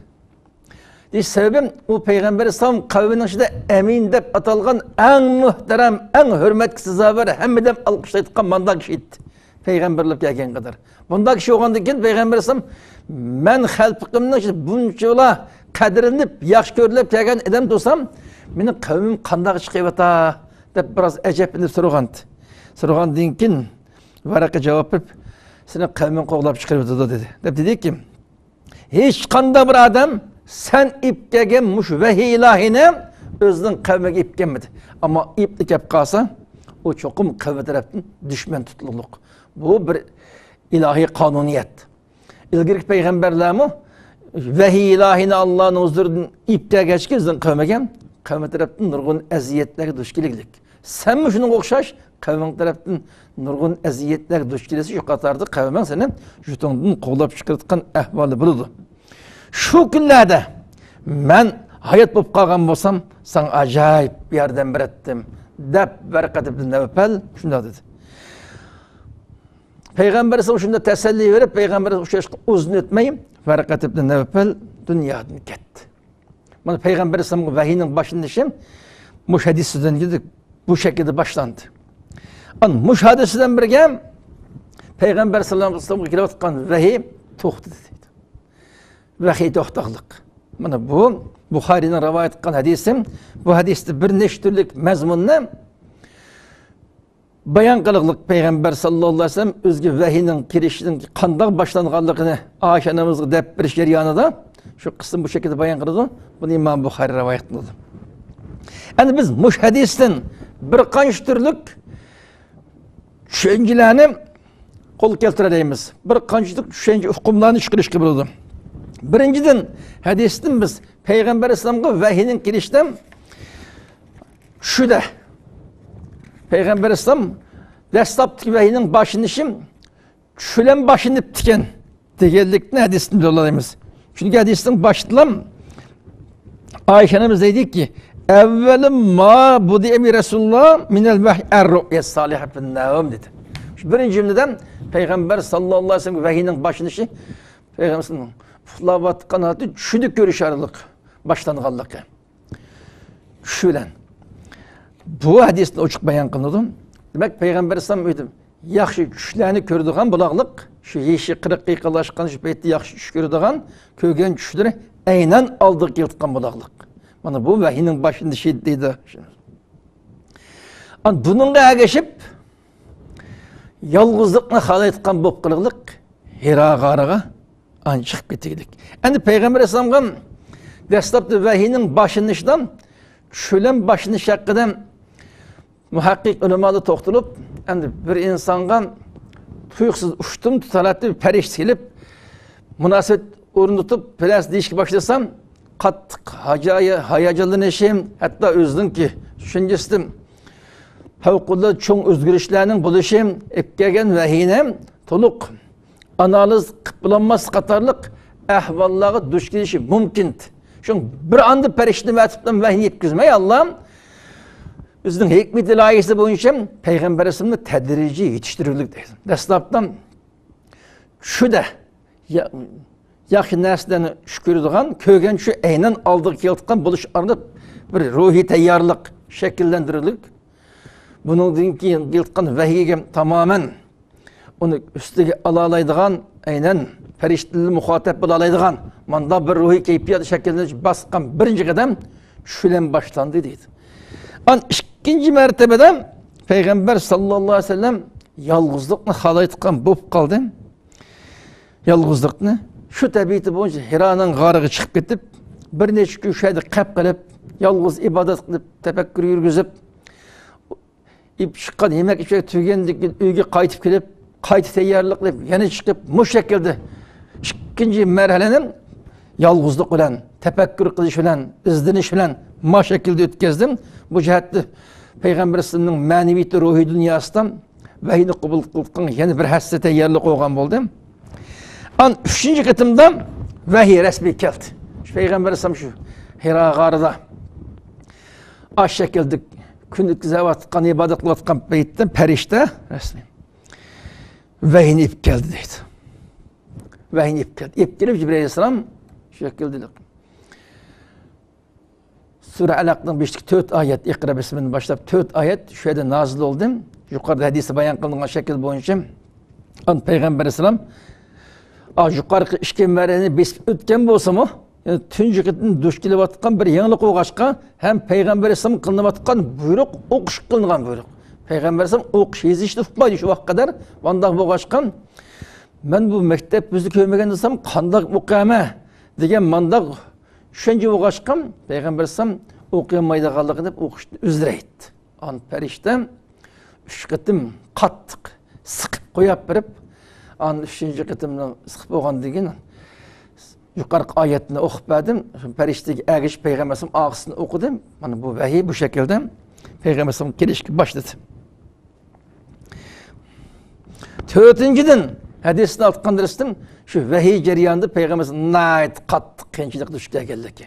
دېيىش سەۋەبىم، ئۇ پەيغەمبەر ئەلەيھىسسالام قەۋمىنىڭ ئىچىدە ئەمىن دەپ ئاتالغان ئەڭ مۆھتەرەم، ئەڭ ھۆرمەتكە سازاۋەر، ھەممە ئادەم ئالقىشلايدىغان مانداق كىشى ئىدى. پەيغەمبەر بولۇپ كەلگەن قەدەر. بۇنداق كىشى بولغاندىن كېيىن پەيغەمبەر ئەلەيھىسسالام، مەن خەلقىمنىڭ ئىچىدە بۇنچىلا قەدىرلىنىپ، ياخشى كۆرۈلۈپ كەلگەن ئادەم تۇرسام، مېنىڭ قەۋمىم قانداق چىقىۋاتا؟ دەپ بىراز ئەجەبلىنىپ سورىغانىدى. سورىغاندىن كېيىن ۋەرەقە جاۋاب بېرىپ، سېنىڭ قەۋمىڭ قوغلاپ چىقىرىۋاتىدۇ، دېدى. دەپ دېدىكى، ھېچقانداق بىر ئادەم سەن ئېلىپ كەلگەن مۇشۇ ۋەھىي ئىلاھىينى ئۆزىنىڭ قەۋمىگە ئېلىپ كەلمىدى. ئەمما ئېلىپلا كەپ قالسا، ئۇ چوقۇم قەۋمى تەرەپتىن دۈشمەن تۇتۇلۇقلۇق. بۇ بىر ئىلاھىي قانۇنىيەت. ئىلگىرىكى پەيغەمبەرلەرمۇ ۋەھىي ئىلاھىينى ئاللانىڭ ھۇزۇرىدىن ئېلىپ كەلگەچكە ئۆزىنىڭ قەۋمىگە، قەۋمى تەرەپتىن نۇرغۇن ئەزىيەتلەرگە دۇچ كېلىگلىك. سەنمۇ شۇنىڭغا ئوخشاش قەۋمىڭ تەرەپتىن نۇرغۇن ئەزىيەتلەرگە دۇچ كېلىسەن، شۇ قاتاردا قەۋمىڭ سېنى يۇرتۇڭدىن قوغلاپ چىقىرىۋاتقان ئەھۋالى بولىدۇ. شۇ كۈنلەردە مەن ھايات بولۇپ قالغان بولسام، ساڭا ئاجايىپ ياردەم بېرەتتىم، دەپ ۋەرەقەت ئىبن نەۋپەل شۇنداق دېدى. پەيغەمبەر ئەلەيھىسسالام شۇنداق تەسەللى بېرىپ، پەيغەمبەر ئۇچراشقا ئۇزۇن ئۆتمەي، ۋەرەقەت ئىبن نەۋپەل دۇنيادىن كەتتى. مانا پەيغەمبەر ئەلەيھىسسالامغا ۋەھىينىڭ باشلىنىشى مۇشۇ ھەدىستىن كېيىن بۇ شەكىلدە باشلاندى. ئان مۇشۇ ھەدىس بىلەن بىرگە پەيغەمبەر ساللاللاھۇ ئەلەيھى ۋەسەللەمگە كېلىۋاتقان ۋەھىي توختىدى، دەيدۇ. ۋەھىي توختاقلىق. مانا بۇ بۇخارىينىڭ رىۋايەت قىلغان ھەدىسى. بۇ ھەدىستە بىر نەچچە تۈرلۈك مەزمۇننى بايان قىلغۇلۇق، پەيغەمبەر ساللاللاھۇ ئەلەيھى ۋەسەللەم ئۆزىگە ۋەھىينىڭ كېلىشىنىڭ قانداق باشلانغانلىقىنى ئائىشە ئانىمىزغا دەپ بېرىش جەريانىدا شۇ قىسىم بۇ شەكىلدە بايان قىلىدۇ. بۇنى ئىمام بۇخارىي رىۋايەت قىلىدۇ. ئەمدى بىز مۇشۇ ھەدىستىن بىر قانچە تۈرلۈك چۈشەنچىلەرنى قول كەلتۈرەلەيمىز. بىر قانچە تۈرلۈك چۈشەنچە ئۇقۇملارنى چىقىرىشقا بولىدۇ. بىرىنچىدىن، ھەدىستىن بىز پەيغەمبەر ئەلەيھىسسالامغا ۋەھىينىڭ كېلىشىدە چۈشىدە پەيغەمبەر ئەلەيھىسسالام دەسلەپتىكى ۋەھىينىڭ باشلىنىشى چۈش بىلەن باشلىنىپتىكەن دېگەنلىكنى ھەدىستىن بىلىۋالالايمىز. چۈنكى ھەدىستىن باشتىلا ئائىشە ئانىمىز دەيدىكى، «ئەۋۋەلۇ ما بۇدىئە بىھى رەسۇلۇللاھ مىنەل ۋەھيى ئەر رۇئيەس سالىھە فىن نەۋم» دېدى. شۇ بىرىنچى جۈملىدىن پەيغەمبەر ساللاللاھۇ ئەلەيھى ۋەسەللەمگە ۋەھىينىڭ باشلىنىشى پەيغەمبەرنىڭ ئۇخلاۋاتقان ھالىتى چۈشىدە كۆرۈش ئارقىلىق باشلانغانلىقى. چۈش بىلەن. بۇ ھەدىستە ئوچۇق بايان قىلىنىدۇ. دېمەك، پەيغەمبەر ئەلەيھىسسالام ئۆيدە ياخشى چۈشلەرنى كۆرىدىغان بولاغلىق، شۇ يېشى قىرىققا يېقىنلاشقان شۇ پەيتتە ياخشى چۈش كۆرىدىغان، كۆرگەن چۈشلىرى ئەينەن ئالدىغا كېلىۋاتقان بولاغلىق. مانا بۇ ۋەھىينىڭ باشلىنىشى دەيدۇ. ئان بۇنىڭغا ئەگىشىپ، يالغۇزلۇقنى خالايدىغان بولۇپ قېلىغلىق، ھىرا غارىغا ئان چىقىپ كېتىگلىك. ئەمدى پەيغەمبەر ئەلەيھىسسالامغا دەسلەپتە ۋەھىينىڭ باشلىنىشىدا چۈش بىلەن باشلىنىش ھەققىدە مۇھەققىق ئۆلىمالار توختىلىپ، ئەمدى بىر ئىنسانغا تۇيۇقسىز ئۇشتۇم تۇتالاتتى، بىر پەرىشتە كېلىپ، مۇناسىۋەت ئورنىتىپ، بىرەرسى دېيىشكە باشلىسا، قاتتىق ھاجايى-، ھاياجانلىنىشى، ھەتتا ئۆزىنىڭكى چۈشەنچىسىدىن پەۋقۇلئاددە چوڭ ئۆزگىرىشلەرنىڭ بولۇشى، ئېلىپ كەلگەن ۋەھىينى تولۇق ئانالىز قىلىپ بولالماسلىق قاتارلىق ئەھۋاللارغا دۇچ كېلىشى مۇمكىن. شۇڭا بىر ئاندا پەرىشتىنى ئەۋەتىپ ۋەھىينى يەتكۈزمەي، ئاللا ئۆزىنىڭ ھېكمىتى لايىھىسى بويىچە پەيغەمبەر ئەلەيھىسسالامنى تەدرىجىي يېتىشتۈرگۈلۈك دەيدۇ. دەسلەپتە چۈشىدە يا-، ياخشى نەرسىلەرنى چۈش كۆرىدىغان، كۆرگەن چۈشى ئەينەن ئالدىغا كېلىۋاتقان بولۇش ئارقىلىق بىر روھىي تەييارلىق شەكىللەندۈرۈلۈپ، بۇنىڭدىن كېيىن كېلىۋاتقان ۋەھىيگە تامامەن ئۇنى ئۈستىگە ئالالايدىغان، ئەينەن پەرىشتىلەر مۇخاتەپ بولالايدىغان مانداق بىر روھىي كەيپىيات شەكىللىنىش باسقان بىرىنچى قەدەم چۈش بىلەن باشلاندى دەيدۇ. ئان ئىككىنچى مەرتەبىدە پەيغەمبەر ساللاللاھۇ ئەلەيھى ۋەسەللەم يالغۇزلۇقنى خالايدىغان بولۇپ قالدى. يالغۇزلۇقنى، شۇ تەبىئىتى بويىچە ھىرانىڭ غارىغا چىقىپ كېتىپ، بىر نەچچە كۈن شۇ يەردە قەپ قېلىپ، يالغۇز ئىبادەت قىلىپ، تەپەككۇر يۈرگۈزۈپ، ئېلىپ چىققان يېمەك ئىچمەك تۈگىگەندىن كېيىن ئۆيگە قايتىپ كېلىپ، قايتا تەييارلىق قىلىپ، يەنە چىقىپ، مۇشۇ شەكىلدە ئىككىنچى مەرھەلىنى يالغۇزلۇق بىلەن، تەپەككۇر قىلىش بىلەن، ئىزدىنىش بىلەن ما شەكىلدە ئۆتكەزدىم. بۇ جەھەتتە پەيغەمبىرىمىزنىڭ مەنىۋىيىتى، روھىي دۇنياسىدا ۋەھىينى قوبۇل قىلىدىغان يەنە بىر ھەسسە تەييارلىق بولغان بولدى. ئان ئۈچىنچى قېتىمدا ۋەھىي رەسمىي كەلدى. شۇ پەيغەمبەر ئەلەيھىسسالام شۇ ھىرا غارىدا ئاش شەكىلدە كۈن ئۆتكۈزۈۋاتقان، ئىبادەت قىلىۋاتقان پەيتتە پەرىشتە رەسمىي ۋەھىينى ئېلىپ كەلدى دەيدۇ. ۋەھىينى ئېلىپ كەلدى. ئېلىپ كېلىپ جىبرىئىل ئەلەيھىسسالام شۇ شەكىلدە سۈرە ئەلەقنىڭ بېشىدىكى تۆت ئايەت، ئىقرا بىسمىدىن باشلاپ تۆت ئايەت شۇ يەردە نازىل بولدى. يۇقىرىدا ھەدىستە بايان قىلىنغان شەكىل بويىچە ئان پەيغەمبەر ئەلەيھىسسالام، ئا، يۇقىرىقى ئىككى مەرھەلىنى بېسىپ ئۆتكەن بولسىمۇ، يەنە تۇنجى قېتىم دۇچ كېلىۋاتقان بىر يېڭىلىق بولغاچقا، ھەم پەيغەمبەر ئەلەيھىسسالام قىلىنىۋاتقان بۇيرۇق، ئوقۇش قىلىنغان بۇيرۇق. پەيغەمبەر ئەلەيھىسسالام ئوقۇش، يېزىشنى ئۇقمايدۇ شۇ ۋاقىتقا قەدەر. مانداق بولغاچقا، مەن بۇ مەكتەپ بىزنى كۆرمىگەن دېسەم، قانداق ئوقۇيمەن دېگەن مانداق چۈشەنچە بولغاچقا، پەيغەمبەر ئەلەيھىسسالام ئوقۇيالمايدىغانلىقىنى ئوقۇشتىن ئۈزدۈرەيتتى. ئان پەرىشتە ئۈچ قېتىم قاتتىق سىقىپ قوياپ بېرىپ، ئان ئۈچىنچى قېتىمنى سىقىپ بولغاندىن كېيىن يۇقىرىقى ئايەتنى ئوقۇپ بەردىم. پەرىشتىگە ئەگىشىپ پەيغەمبەر ئەلەيھىسسالام ئاخىرسىنى ئوقۇدى. مانا بۇ ۋەھىي بۇ شەكىلدە پەيغەمبەر ئەلەيھىسسالامغا كېلىشكە باشلىدى. تۆتىنچىدىن، ھەدىستىن ئاتقان دەرستىن شۇ ۋەھىي جەريانىدا پەيغەمبەر ئەلەيھىسسالام ناھايىتى قاتتىق قىيىنچىلىققا دۇچ كەلگەنلىكى.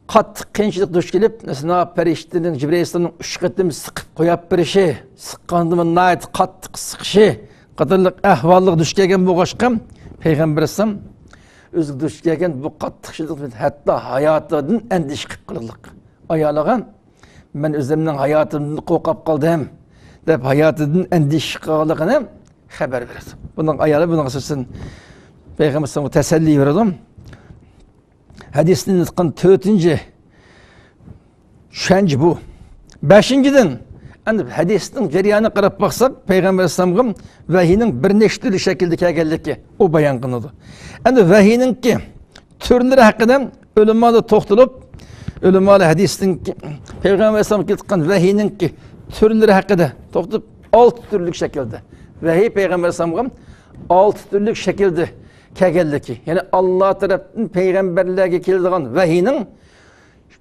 قاتتىق قىيىنچىلىق دۇچ كېلىپ، مەسىلەن، پەرىشتىنىڭ، جىبرىئىل ئەلەيھىسسالامنىڭ ئۈچ قېتىم سىقىپ قوياپ بېرىشى، سىققاندىمۇ ناھايىتى قاتتىق سىقىشى قاتارلىق ئەھۋاللىق دۇچ كەلگەن بولغاچقا، پەيغەمبەر ئەلەيھىسسالام ئۆزىگە دۇچ كەلگەن بۇ قاتتىق قىيىنچىلىق ھەتتا ھاياتىدىن ئەندىشە قىلىپ قالغانلىق. ئايالىغا، مەن ئۆزۈمنىڭ ھاياتىمدىن قورقۇپ قالدىم، دەپ ھاياتىدىن ئەندىشە قىلغانلىقىنى خەۋەر بېرىدۇ. بۇنىڭ ئايالى بۇنىڭغا ئاساسەن پەيغەمبەر ئەلەيھىسسالامغا تەسەللى بېرىدۇ. ھەدىستىن ئېيتقان تۆتىنچى چۈشەنچە بۇ. بەشىنچىدىن، ئەمدى ھەدىسنىڭ جەريانىغا قاراپ باقساق، پەيغەمبەر ئەلەيھىسسالامغا ۋەھىينىڭ بىر نەچچە تۈرلۈك شەكىلدە كەلگەنلىكى ئۇ بايان قىلىنىدۇ. ئەمدى ۋەھىينىڭكى تۈرلىرى ھەققىدە ئۆلىمالار توختىلىپ، ئۆلىمالار ھەدىستىن پەيغەمبەر ئەلەيھىسسالامغا كېلىۋاتقان ۋەھىينىڭكى تۈرلىرى ھەققىدە توختىلىپ، ئالتە تۈرلۈك شەكىلدە. ۋەھىي پەيغەمبەر ئەلەيھىسسالامغا ئالتە تۈرلۈك شەكىلدە كەلگەنلىكى، يەنى ئاللا تەرەپتىن پەيغەمبەرلەرگە كېلىدىغان ۋەھىينىڭ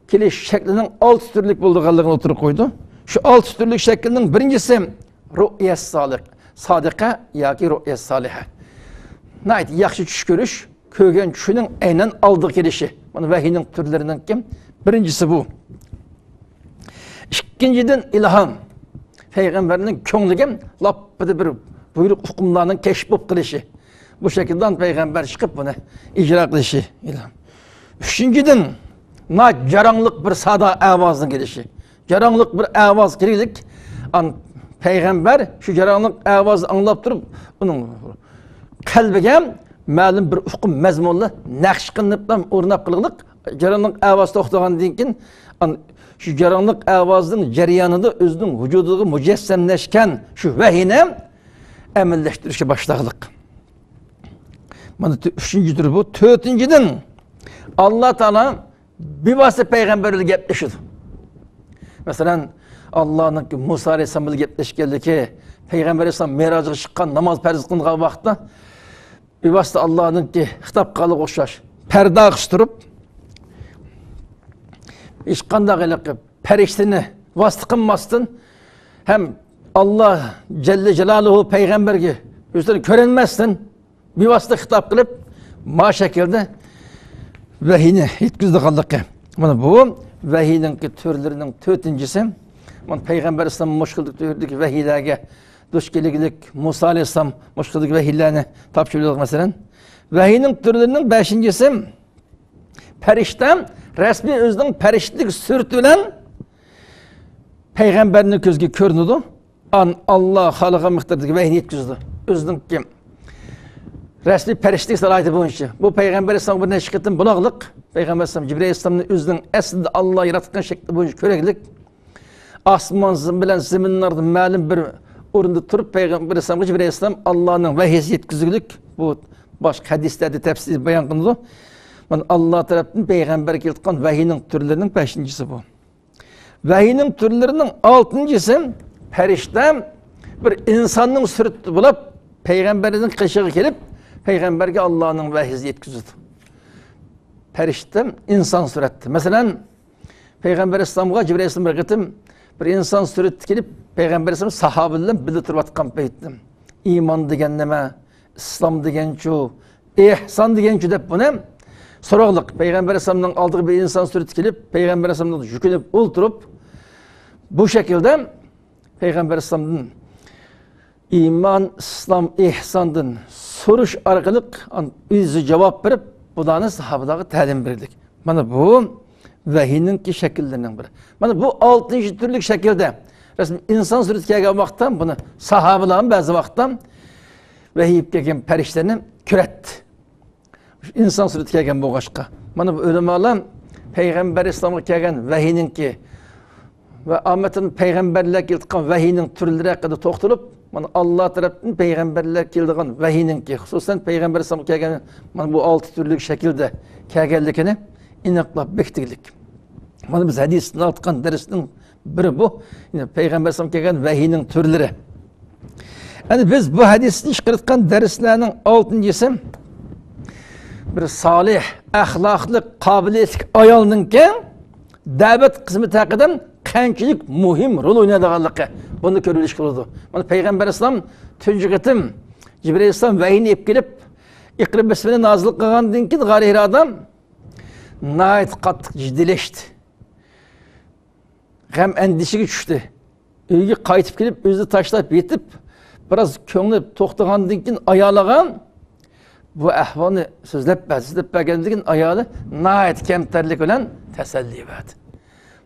كېلىش شەكلىنىڭ ئالتە تۈرلۈك بولىدىغانلىقىنى ئوتتۇرىغا قويدى. شۇ ئالتە تۈرلۈك شەكىلنىڭ بىرىنچىسى رۇئيە سالىق، سادىقە ياكى رۇئيە سالىھە. ناھايىتى ياخشى چۈش كۆرۈش، كۆرگەن چۈشىنىڭ ئەينەن ئالدىغا كېلىشى. مانا ۋەھىينىڭ تۈرلىرىنىڭكى بىرىنچىسى بۇ. ئىككىنچىدىن، ئىلھام. پەيغەمبەرنىڭ كۆڭلىگە لاپپىدە بىر بۇيرۇق، ئۇقۇملارنىڭ كەشىپ بولۇپ قېلىشى. بۇ شەكىلدە پەيغەمبەر چىقىپ بۇنى ئىجرا قىلىشى، ئىلھام. ئۈچىنچىدىن، ناھايىتى جاراڭلىق بىر سادا ئاۋازنىڭ كېلىشى. جاراڭلىق بىر ئاۋاز كېلىپ، ئان پەيغەمبەر شۇ جاراڭلىق ئاۋازنى ئاڭلاپ تۇرۇپ، ئۇنىڭ قەلبىگە مەلۇم بىر ئۇقۇم مەزمۇنلار نەقىش قىلىنىپ ئورناپ قېلىپ، جاراڭلىق ئاۋاز توختىغاندىن كېيىن، ئان شۇ جاراڭلىق ئاۋازنىڭ جەريانىدا ئۆزىنىڭ ۋۇجۇدىغا مۇجەسسەملەشكەن شۇ ۋەھىينى ئەمەلىيلەشتۈرۈشكە باشلىغانلىق. مانا تۆ-، ئۈچىنچى تۈرى بۇ. تۆتىنچىدىن، ئاللا تائالا بىۋاسىتە پەيغەمبەر بىلەن گەپلىشىدۇ. مەسىلەن، ئاللانىڭ مۇسا ئەلەيھىسسالام بىلەن گەپلەشكەنلىكى، پەيغەمبەر ئەلەيھىسسالام مىراجغا چىققان، ناماز پەرز قىلىنغان ۋاقىتتا بىۋاسىتە ئاللانىڭكى خىتاب قىلغانلىقىغا ئوخشاش پەردە ئارقىسى تۇرۇپ، ھېچقانداق ھېلىقى پەرىشتىنى ۋاسىتە قىلماستىن ھەم ئاللا جەللە جالالۇھۇ پەيغەمبەرگە ئۆزلىرى كۆرۈنمەستىن بىۋاسىتە خىتاب قىلىپ، ما شەكىلدە ۋەھىينى يەتكۈزىدىغانلىقى. مانا بۇ ۋەھىينىڭكى تۈرلىرىنىڭ تۆتىنچىسى. مانا پەيغەمبەر ئەلەيھىسسالام مۇشۇ خىلدىكى ۋەھىيلەرگە دۇچ كېلىگلىك، مۇسا ئەلەيھىسسالام مۇشۇ خىلدىكى ۋەھىيلەرنى تاپشۇرۇۋالغان، مەسىلەن. ۋەھىينىڭ تۈرلىرىنىڭ بەشىنچىسى، پەرىشتە رەسمىي ئۆزىنىڭ پەرىشتىلىك سۈرىتى بىلەن پەيغەمبەرنىڭ كۆزىگە كۆرۈنىدۇ. ئان-، ئاللا خالىغان مىقداردىكى ۋەھىينى يەتكۈزىدۇ. ئۆزىنىڭكى رەسمىي پەرىشتىلىك سالاھىيىتى بويىچە. بۇ پەيغەمبەر ئەلەيھىسسالامغا بىر نەچچە قېتىم بولغانلىق. پەيغەمبەر ئەلەيھىسسالام جىبرىئىل ئەلەيھىسسالامنى ئۆزىنىڭ ئەسلىدە ئاللا ياراتقان شەكلى بويىچە كۆرگەنلىك. ئاسمان بىلەن زېمىننىڭ ئارىدا مەلۇم بىر ئورنىدا تۇرۇپ، پەيغەمبەر ئەلەيھىسسالامغا جىبرىل ئەلەيھىسسالام ئاللانىڭ ۋەھىيسى يەتكۈزگۈلۈك، بۇ باشقا ھەدىسلەردە تەپسىلىي بايان قىلىنىدۇ. مانا، ئاللا تەرەپتىن پەيغەمبەرگە كېلىۋاتقان ۋەھىينىڭ تۈرلىرىنىڭ بەشىنچىسى بۇ. ۋەھىينىڭ تۈرلىرىنىڭ ئالتىنچىسى، پەرىشتە بىر ئىنساننىڭ سۈرىتىدە بولۇپ، پەيغەمبەرنىڭ قېشىغا كېلىپ، پەيغەمبەرگە ئاللانىڭ ۋەھىيسى يەتكۈزىدۇ. پەرىشتە ئىنسان سۈرەتتە. مەسىلەن، پەيغەمبەر ئەلەيھىسسالامغا جىبرىل ئەلەيھىسسالام بىر قېتىم بىر ئىنسان سۈرىتىدە كېلىپ، پەيغەمبەر ئەلەيھىسسالام ساھابىلەر بىلەن بىللە تۇرۇۋاتقان پەيتتە، ئىمان دېگەن نېمە؟ ئىسلام دېگەنچۇ؟ ئېھسان دېگەنچۇ؟ دەپ بۇنى سوراقلىق. پەيغەمبەر ئەلەيھىسسالامنىڭ ئالدىغا بىر ئىنسان سۈرىتىدە كېلىپ، پەيغەمبەر ئەلەيھىسسالامغا يۈكۈنۈپ ئولتۇرۇپ، بۇ شەكىلدە پەيغەمبەر ئەلەيھىسسالامدىن ئىمان، ئىسلام، ئېھساندىن سورىشى ئارقىلىق ئان-، ئۆزى جاۋاب بېرىپ، بۇلارنى ساھابىلارغا تەلىم بېرىدۇ. مانا بۇ ۋەھىينىڭكى شەكىللىرىنىڭ بىرى. مانا بۇ ئالتىنچى تۈرلۈك شەكىلدە رەسمىي ئىنسان سۈرىتىگە كەلگەن ۋاقىتتا بۇنى ساھابىلارمۇ بەزى ۋاقىتتا ۋەھىي كەلگەن پەرىشتىلەرنى كۆرەتتى. ئىنسان سۈرىتىگە كەلگەن بولغاچقا. مانا بۇ ئۆلىمالار پەيغەمبەر ئەلەيھىسسالامغا كەلگەن ۋەھىينىڭكى ۋە ئامەتتىن پەيغەمبەرلەرگە كېلىدىغان ۋەھىينىڭ تۈرلىرى ھەققىدە توختىلىپ، مانا، ئاللا تەرەپتىن پەيغەمبەرلەرگە كېلىدىغان ۋەھىينىڭكى، خۇسۇسەن، پەيغەمبەر ئەلەيھىسسالامغا كەلگەن، مانا، بۇ ئالتە تۈرلۈك شەكىلدە كەلگەنلىكىنى ئېنىقلاپ بېكىتكۈلۈك. مانا، بىز ھەدىستىن ئالغان دەرسنىڭ بىرى بۇ. يەنى پەيغەمبەر ئەلەيھىسسالامغا كەلگەن ۋەھىينىڭ تۈرلىرى. ئەمدى بىز بۇ ھەدىستىن چىقىرىۋاتقان دەرسلەرنىڭ ئالتىنچىسى، بىر سالىھ، ئەخلاقلىق، قابىلىيەتلىك ئايالنىڭكى دەۋەت خىزمىتى ھەققىدە قانچىلىك مۇھىم رول ئوينايدىغانلىقى، بۇنى كۆرۈۋېلىشقا بولىدۇ. مانا، پەيغەمبەر ئەلەيھىسسالام تۇنجى قېتىم جىبرىل ئەلەيھىسسالام ۋەھىينى ئېلىپ كېلىپ، ئىقرا بىسمىنى نازىل قىلغاندىن كېيىن غارى ھىرادا ناھايىتى قاتتىق جىددىيلەشتى. غەم ئەندىشىگە چۈشتى. ئۆيگە قايتىپ كېلىپ، ئۆزىنى تاشلاپ يېتىپ، بىراز كۆڭلى توختىغاندىن كېيىن ئايالىغا بۇ ئەھۋالنى سۆزلەپ بەردى. سۆزلەپ بەرگەندىن كېيىن ئايالى ناھايىتى كەمتەرلىك بىلەن تەسەللى بەردى.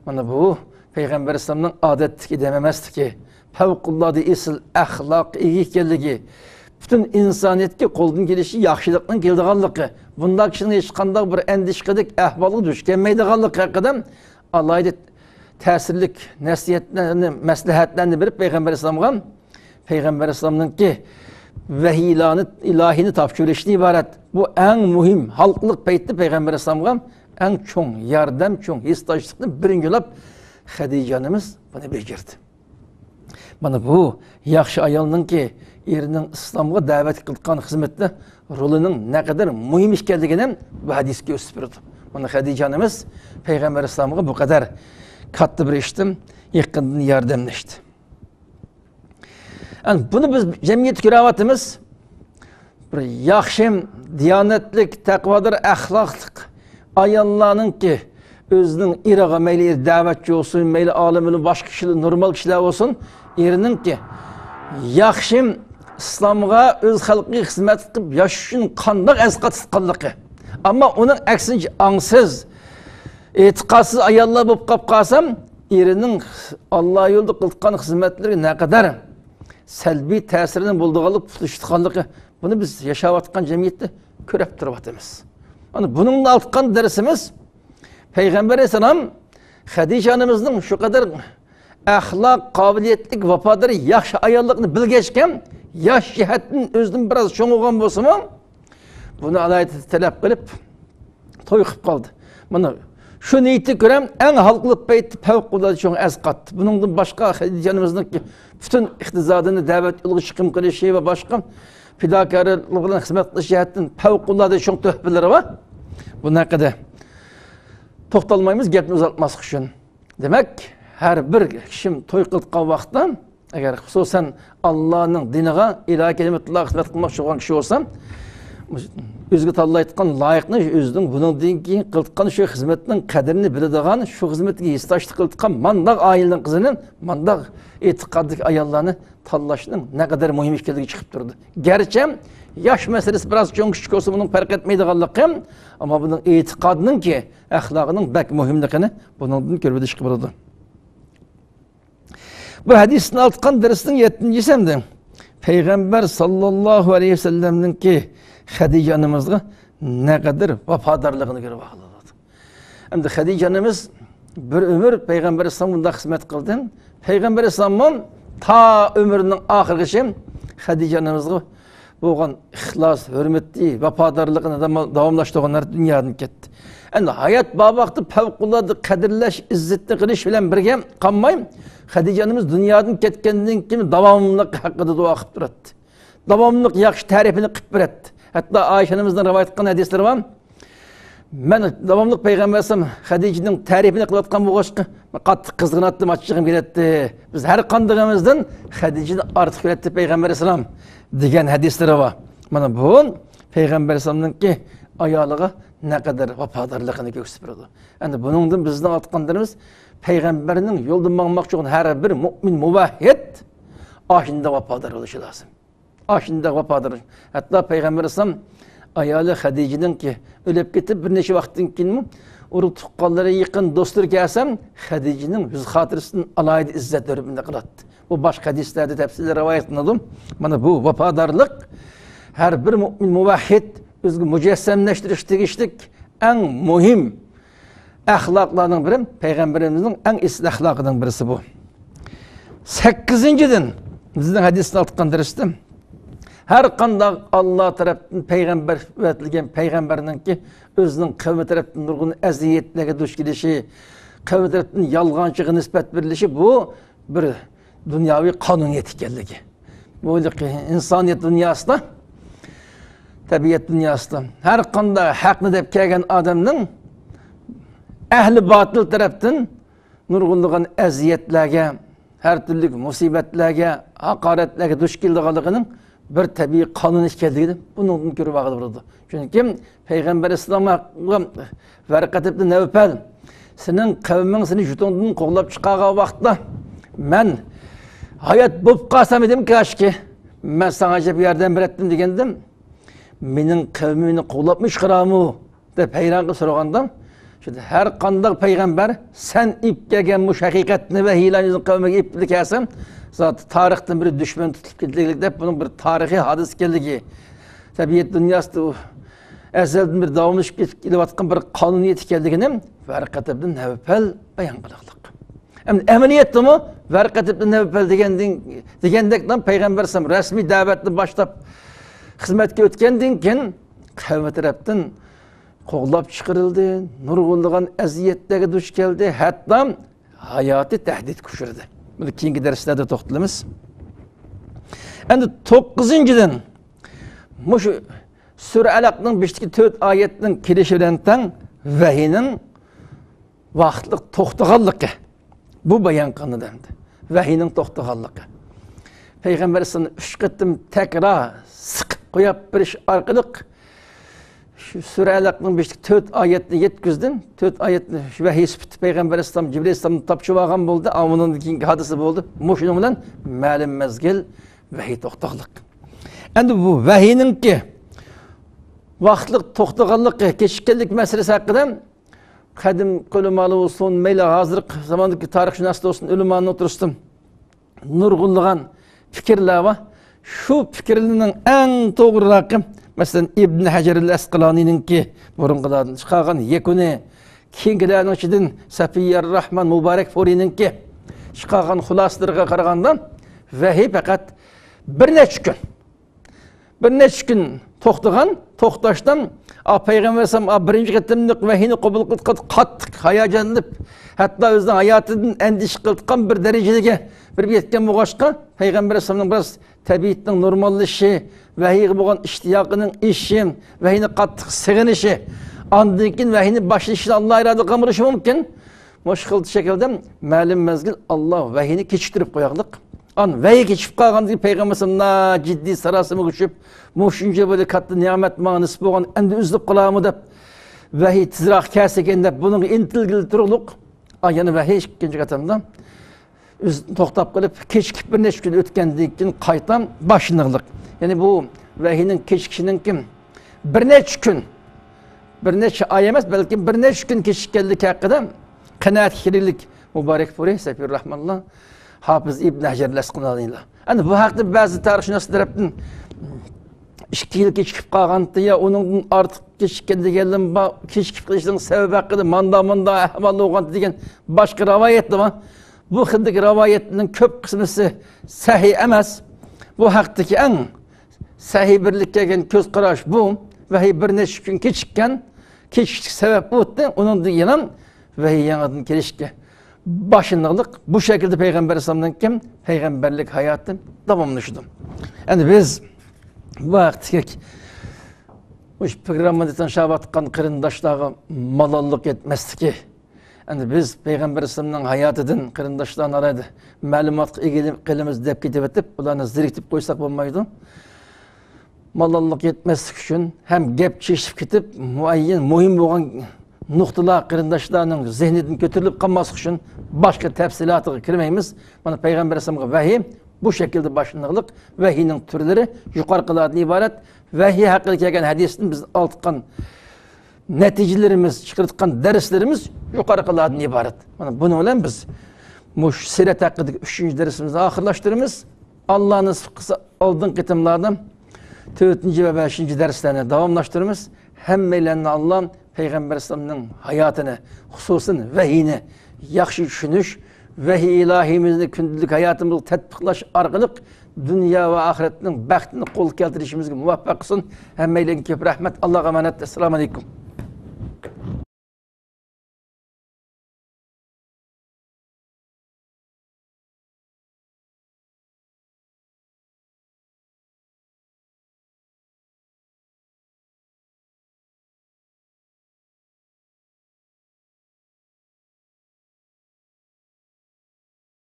مانا بۇ پەيغەمبەر ئەلەيھىسسالامنىڭ ئادەتتىكى ئادەم ئەمەسلىكى، پەۋقۇلئاددە ئېسىل ئەخلاققا ئىگە ئىكەنلىكى، پۈتۈن ئىنسانىيەتكە قولدىن كېلىشىچە ياخشىلىقنىڭ كېلىدىغانلىقى، بۇنداق كىشىنىڭ ھېچقانداق بىر ئەندىشە قىلىدىغان ئەھۋالغا دۇچ كەلمەيدىغانلىقى ھەققىدە ئالاھىدە تەسىرلىك نەسىھەتلەرنى، مەسلىھەتلەرنى بېرىپ، پەيغەمبەر ئەلەيھىسسالامغا، پەيغەمبەر ئەلەيھىسسالامنىڭكى ۋەھىيلارنى، ئىلاھىينى تاپشۇرۇشتىن ئىبارەت بۇ ئەڭ مۇھىم ھالقىلىق پەيتتە پەيغەمبەر ئەلەيھىسسالامغا ئەڭ چوڭ ياردەم، چوڭ ھېسداشلىقنى بىرىنچى يوللاپ خەدىچە ئانىمىز بۇنى بېجىردى. مانا بۇ ياخشى ئايالنىڭكى ئېرىنىڭ ئىسلامغا دەۋەت قىلىدىغان خىزمەتتە رولىنىڭ نەقەدەر مۇھىم ئىكەنلىكىنى بۇ ھەدىس كۆرسىتىپ بېرىدۇ. مانا خەدىچە ئانىمىز پەيغەمبەر ئەلەيھىسسالامغا بۇ قەدەر كاتتا بىر ئىشتا يېقىندىن ياردەملەشتى. ئەنە بۇنى بىز جەمئىيەتتە كۆرۈۋاتىمىز. بىر ياخشى، دىيانەتلىك، تەقۋادار، ئەخلاقلىق ئاياللارنىڭكى ئۆزىنىڭ ئېرىغا، مەيلى ئېرى دەۋەتچى بولسۇن، مەيلى ئالىم ئۆلۈم، باشقا كىشىلەر، نورمال كىشىلەر بولسۇن، ئېرىنىڭكى ياخشى، ئىسلامغا، ئۆز خەلقىگە خىزمەت قىلىپ ياشاش ئۈچۈن قانداق ئەسقاتىدىغانلىقى. ئەمما ئۇنىڭ ئەكسىنچە ئاڭسىز، ئېتىقادسىز ئاياللار بولۇپ قاپ قالسام، ئېرىنىڭ ئاللا يولىدا قىلىدىغان خىزمەتلىرىگە نەقەدەر سەلبىي تەسىرىنىڭ بولىدىغانلىقى، پۇتلىشىدىغانلىقى، بۇنى بىز ياشاۋاتقان جەمئىيەتتە كۆرۈپ تۇرۇۋاتىمىز. مانا بۇنىڭدىن ئالغان دەرسىمىز، پەيغەمبەر ئەلەيھىسسالام خەدىچە ئانىمىزنىڭ شۇ قەدەر ئەخلاق، قابىلىيەتلىك، ۋاپادار، ياخشى ئاياللىقىنى بىلگەچكە، ياش جەھەتتىن ئۆزىدىن بىراز چوڭ بولغان بولسىمۇ، بۇنى ئالاھىدە تەلەپ قىلىپ، توي قىلىپ قالدى. مانا شۇ نىيىتى كۆرە ئەڭ ھالقىلىق پەيتتە پەۋقۇلئاددە چوڭ ئەسقاتتى. بۇنىڭدىن باشقا خەدىچە ئانىمىزنىڭ پۈتۈن ئىقتىسادىنى دەۋەت يولىغا چىقىم قىلىشى ۋە باشقا پىداكارلىق بىلەن خىزمەت قىلىش جەھەتتىن پەۋقۇلئاددە چوڭ تۆھپىلىرى بار. بۇنىڭ ھەققىدە توختالمايمىز، گەپنى ئۇزارتماسلىق ئۈچۈن. دېمەك، ھەر بىر كىشى توي قىلىدىغان ۋاقىتتا، ئەگەر خۇسۇسەن ئاللانىڭ دىنىغا، ئىلاھىي كەلىمەتۇللاھقا خىزمەت قىلماقچى بولغان كىشى بولسا، ئۆزىگە تاللايدىغان لايىقنى ئۆزىنىڭ بۇنىڭدىن كېيىن قىلىدىغان شۇ خىزمەتنىڭ قەدرىنى بىلىدىغان، شۇ خىزمەتكە ھېسداشلىق قىلىدىغان مانداق ئائىلىنىڭ قىزىنى، مانداق ئېتىقادلىق ئاياللارنى تاللاشنىڭ نەقەدەر مۇھىم ئىكەنلىكى چىقىپ تۇرىدۇ. گەرچە ياش مەسىلىسى بىراز چوڭ-كىچىك بولسا، بۇنىڭ پەرق ئەتمەيدىغانلىقى، ئەمما بۇنىڭ ئېتىقادنىڭكى، ئەخلاقنىڭ بەك مۇھىملىقىنى بۇنىڭدىن كۆرۈۋېلىشقا بولىدۇ. بۇ ھەدىستىن ئالغان دەرسنىڭ يەتتىنچىسى ئەمدى پەيغەمبەر ساللاللاھۇ ئەلەيھى ۋەسەللەمنىڭكى خەدىچە ئانىمىزغا نەقەدەر ۋاپادارلىقىنى كۆرۈۋالىدۇ. ئەمدى خەدىچە ئانىمىز بىر ئۆمۈر پەيغەمبەر ئەلەيھىسسالام بۇنداق خىزمەت قىلدى. پەيغەمبەر ئەلەيھىسسالاممۇ تا ئۆمرىنىڭ ئاخىرىغىچە خەدىچە ئانىمىزغا بولغان ئىخلاس، ھۆرمىتى، ۋاپادارلىقىنى داۋام-، داۋاملاشتۇرغان، دۇنيادىن كەتتى. ئەمدى ھايات بار ۋاقىتتا پەۋقۇلئاددە قەدىرلەش، ئىززەتنى قىلىش بىلەن بىرگە قالماي، خەدىچە ئانىمىز دۇنيادىن كەتكەندىن كېيىن داۋاملىق ھەققىدە دۇئا قىلىپ تۇراتتى. داۋاملىق ياخشى تەرىپىنى قىلىپ بېرەتتى. ھەتتا ئائىشە ئانىمىزنىڭ رىۋايەت قىلغان ھەدىسلىرى بار. مەن داۋاملىق پەيغەمبەر ئەلەيھىسسالام خەدىچىنىڭ تەرىپىنى قىلىۋاتقان بولغاچقا، قاتتىق قىزغىناتتىم، ئاچچىقىم كېلەتتى. بىز ھەر قاندىقىمىزدىن خەدىچىنى ئارتۇق كۆرەتتى پەيغەمبەر ئەلەيھىسسالام، دېگەن ھەدىسلىرى بار. مانا بۇ پەيغەمبەر ئەلەيھىسسالامنىڭكى ئايالىغا نەقەدەر ۋاپادارلىقىنى كۆرسىتىپ بېرىدۇ. ئەمدى بۇنىڭدىن بىزنىڭ ئاڭلاتقانلىرىمىز، پەيغەمبەرنىڭ يولىدا ماڭماقچى بولغان ھەر بىر مۆمىن مۇۋەھھىد ئاشۇنداق ۋاپادار بولۇشى لازىم. ئاشۇنداق ۋاپادار. ھەتتا پەيغەمبەر ئەلەيھىسسالام ئايالى خەدىجىنىڭكى ئۆلۈپ كېتىپ بىر نەچچە ۋاقىتتىن كېيىنمۇ ئۇرۇق تۇغقانلىرى، يېقىن دوستلىرى كەلسە، خەدىجىنىڭ يۈز خاتىرىسىدىن ئالاھىدە ئىززەت ھۆرمىتىنى قىلاتتى. بۇ باشقا ھەدىسلەردە تەپسىلىي رىۋايەت قىلىنىدۇ. مانا بۇ ۋاپادارلىق ھەر بىر مۆمىن مۇۋەھھىد ئۆزىگە مۇجەسسەملەشتۈرۈش تېگىشلىك ئەڭ مۇھىم ئەخلاقلارنىڭ بىرى، پەيغەمبىرىمىزنىڭ ئەڭ ئېسىل ئەخلاقىنىڭ بىرسى بۇ. سەككىزىنچىدىن، بىزنىڭ ھەدىستىن ئاتقان دەرستە، ھەر قانداق ئاللا تەرەپتىن پەيغەمبەر ئەۋەتىلگەن پەيغەمبەرنىڭكى ئۆزىنىڭ قەۋمى تەرەپتىن نۇرغۇن ئەزىيەتلەرگە دۇچ كېلىشى، قەۋمى تەرەپتىن يالغانچىغا نىسبەت بېرىلىشى، بۇ بىر دۇنياۋى قانۇنىيەت ئىكەنلىكى. بۇ ئىنسانىيەت دۇنياسىدا، تەبىئەت دۇنياسىدا ھەر قانداق ھەقنى دەپ كەلگەن ئادەمنىڭ ئەھلى باتىل تەرەپتىن نۇرغۇنلىغان ئەزىيەتلەرگە، ھەر تۈرلۈك مۇسىبەتلەرگە، ھاقارەتلەرگە دۇچ كېلىدىغانلىقىنىڭ بىر تەبىئىي قانۇن ئىكەنلىكىنى بۇنىڭدىن كۆرۈۋالغىلى بولىدۇ. چۈنكى پەيغەمبەر ئەلەيھىسسالامغا ۋەرقەت ئىبن نەۋپەل، سېنىڭ قەۋمىڭ سېنى يۇرتۇڭدىن قوغلاپ چىقارغان ۋاقىتتا، مەن ھايات بولۇپ قالسام ئىدىم، كاشكى، مەن ساڭا ئەجەب ياردەم بېرەتتىم دېگەندىم، مېنىڭ قەۋمىم مېنى قوغلاپمۇ چىقىرارمۇ؟ دەپ ھەيران قېلىپ سورىغاندا، شۇ ھەر قانداق پەيغەمبەر سەن ئېلىپ كەلگەن مۇشۇ ھەقىقەتنى ۋەھىيلەرنى ئۆزىنىڭ قەۋمىگە ئېلىپ كەلسە، زادى تارىختىن بىر دۈشمەن تۇتۇلۇپ كېتىدىغانلىق دەپ، بۇنىڭ بىر تارىخىي ھادىسە ئىكەنلىكى، تەبىئەت دۇنياسىدا ئۇ ئەزەلدىن بىر داۋاملىشىپ كېلىۋاتقان بىر قانۇنىيەت ئىكەنلىكىنى ۋەرقەت ئىبن نەۋپەل بايان قىلغانلىق. ئەمدى ئەمەلىيەتتىمۇ ۋەرقەت ئىبن نەۋپەل دېگەندىن، دېگەندەك پەيغەمبەر ئەلەيھىسسالام رەسمىي دەۋەتنى باشلاپ خىزمەتكە ئۆتكەندىن كېيىن، قەۋمى تەرەپتىن قوغلاپ چىقىرىلدى، نۇرغۇنلىغان ئەزىيەتلەرگە دۇچ كەلدى، ھەتتا ھاياتى تەھدىتكە ئۇچرىدى. بۇنى كېيىنكى دەرسلەردە توختىلىمىز. ئەمدى توققۇزىنچىدىن، مۇشۇ سۈرە ئەلەقنىڭ بېشىدىكى تۆت ئايەتنىڭ كېلىشى بىلەن تەڭ ۋەھىينىڭ ۋاقىتلىق توختىغانلىقى. بۇ بايان قىلىنىدۇ ئەمدى. ۋەھىينىڭ توختىغانلىقى. پەيغەمبەر ئەلەيھىسسالامنى ئۈچ قېتىم تەكرار سىقىپ قويۇپ بېرىش ئارقىلىق شۇ سۈرە ئەلەقنىڭ بېشىدىكى تۆت ئايەتنى يەتكۈزدى. تۆت ئايەتنى شۇ ۋەھىي سۈپىتى پەيغەمبەر ئەلەيھىسسالام جىبرىل ئەلەيھىسسالامدىن تاپشۇرۇۋالغان بولدى. ئاۋۇنىڭدىن كېيىنكى ھادىسە بولدى. مۇشۇنىڭ بىلەن مەلۇم مەزگىل ۋەھىي توختىغانلىق. ئەمدى بۇ ۋەھىينىڭكى ۋاقىتلىق توختىغانلىقى، كېچىككەنلىك مەسىلىسى ھەققىدە قەدىم ئۆلىمالار بولسۇن، مەيلى ھازىرقى زاماندىكى تارىخشۇناسلار بولسۇن، ئۆلىمانىڭ ئوتتۇرىسىدا نۇرغۇنلىغان پىكىرلەر بار. شۇ پىكىرلەرنىڭ ئەڭ توغرىراقى، مەسىلەن، ئىبن ھەجەر ئەل ئەسقىلانىنىڭكى بۇرۇنقىلاردىن چىقارغان يەكۈنى، كېيىنكىلەرنىڭ ئىچىدىن سەفىيەر راھمان مۇبارەكپۇرىنىڭكى چىقارغان خۇلاسىلىرىغا قارىغاندا، ۋەھىي پەقەت بىر نەچچە كۈن بىر نەچچە كۈن توختىغان، توختاشتىن، ئا، پەيغەمبەر ئەلەيھىسسالام، ئا، بىرىنچى قېتىملىق ۋەھىينى قوبۇل قىلىپ قاتتىق ھاياجانلىنىپ، ھەتتا ئۆزىنىڭ ھاياتىدىن ئەندىشە قىلىدىغان بىر دەرىجىگە بېرىپ يەتكەن بولغاچقا، پەيغەمبەر ئەلەيھىسسالامنىڭ بىراز تەبىئىتىنىڭ نورماللىشىشى، ۋەھىيگە بولغان ئىشتىياقىنىڭ ئېشىشى، ۋەھىينى قاتتىق سېغىنىشى، ئاندىن كېيىن ۋەھىينى باشلىشىنى ئاللا ئىرادە قىلغان بولۇشى مۇمكىن. مۇشۇ خىل شەكىلدە مەلۇم مەزگىل ئاللا ۋەھىينى كېچىكتۈرۈپ قويغانلىق. ئان ۋەھىي كېچىكىپ قالغاندىن كېيىن پەيغەمبەر ئەلەيھىسسالام ناھايىتى جىددىي ساراسىمىگە چۈشۈپ، مۇشۇنچە بىر كاتتا نېمەت ماڭا نېسىپ بولغان، ئەمدى ئۈزۈلۈپ قالارمۇ دەپ، ۋەھىي تېزراق كەلسىكىن دەپ، بۇنىڭغا ئىنتىلگىلى تۇرۇقلۇق. ئا، يەنە ۋەھىي ئىككىنچى قېتىمدا ئۈز-، توختاپ قېلىپ، كېچىكىپ بىر نەچچە كۈن ئۆتكەندىن كېيىن قايتا باشلىنىقلىق. يەنى بۇ ۋەھىينىڭ كېچىكىشىنىڭكى بىر نەچچە كۈن، بىر نەچچە ئاي ئەمەس، بەلكىم بىر نەچچە كۈن كېچىككەنلىكى ھەققىدە قانائەتكە كېلىگلىك مۇبارەكپۇرى سەفىيۇر راھمانلار، ھاپىز ئىبن ھەجەر ئەسقىلانىلار. ئەنە بۇ ھەقتە بەزى تارىخشۇناسلار تەرەپتىن ئىككى يىل كېچىكىپ قالغانتى يا ئۇنىڭدىن ئارتۇق كېچىككەن دېگەنلەرمۇ بار. كېچىكىپ قېلىشنىڭ سەۋەبى ھەققىدە ماندا ماندا ئەھۋال بولغانتى دېگەن باشقا رىۋايەتلەر بار. بۇ خىلدىكى رىۋايەتنىڭ كۆپ قىسمىسى سەھىھ ئەمەس. بۇ ھەقتىكى ئەڭ سەھىھ بىرلىككە كەلگەن كۆز قاراش بۇ. ۋەھىي بىر نەچچە كۈن كېچىككەن، كېچىكىشلىك سەۋەب بولدى. ئۇنىڭدىن كېيىن ۋەھىي يېڭىدىن كېلىشكە باشلىنىقلىق. بۇ شەكىلدە پەيغەمبەر ئەلەيھىسسالامنىڭكى پەيغەمبەرلىك ھاياتى داۋاملىشىدۇ. ئەمدى بىز بۇ ھەقتىكى مۇشۇ پروگراممىدا تىڭشاۋاتقان قېرىنداشلارغا مالاللىق يەتمەسلىكى. ئەمدى بىز پەيغەمبەر ئەلەيھىسسالامنىڭ ھاياتىدىن قېرىنداشلار ناھايىتى مەلۇماتقا ئىگە قىلىمىز دەپ كېتىۋېتىپ، ئۇلارنى زېرىكتۈرۈپ قويساق بولمايدۇ. مالاللىق يەتمەسلىك ئۈچۈن ھەم گەپ چېچىلىپ كېتىپ، مۇئەييەن مۇھىم بولغان نۇقتىلار قېرىنداشلارنىڭ زېھنىدىن كۆتۈرۈلۈپ قالماسلىق ئۈچۈن باشقا تەپسىلاتىغا كىرمەيمىز. مانا پەيغەمبەر ئەلەيھىسسالامغا ۋەھىي بۇ شەكىلدە باشلىنىقلىق. ۋەھىينىڭ تۈرلىرى يۇقىرىقىلاردىن ئىبارەت. ۋەھىي ھەققىدە كەلگەن ھەدىستىن بىز ئالغان نەتىجىلىرىمىز، چىقىرىۋاتقان دەرسلىرىمىز يۇقىرىقىلاردىن ئىبارەت. مانا بۇنىڭ بىلەن بىز مۇشۇ سىرەت ھەققىدىكى ئۈچىنچى دەرسىمىزنى ئاخىرلاشتۇرىمىز. ئاللا نېسىپ قىلسا، ئالدىنقى قېتىملاردا تۆتىنچى ۋە بەشىنچى دەرسلەرنى داۋاملاشتۇرىمىز. ھەممەيلەننى ئاللا پەيغەمبەر ئەلەيھىسسالامنىڭ ھاياتىنى، خۇسۇسەن ۋەھىينى ياخشى چۈشىنىش، ۋەھىي ئىلاھىيىمىزنى كۈندىلىك ھاياتىمىزغا تەتبىقلاش ئارقىلىق دۇنيا ۋە ئاخىرەتنىڭ بەختىنى قولغا كەلتۈرۈشىمىزگە مۇۋەپپەق قىلسۇن. ھەممەيلەنگە كۆپ رەھمەت. ئاللاغا ئامانەت. ئەسسالامۇ ئەلەيكۇم.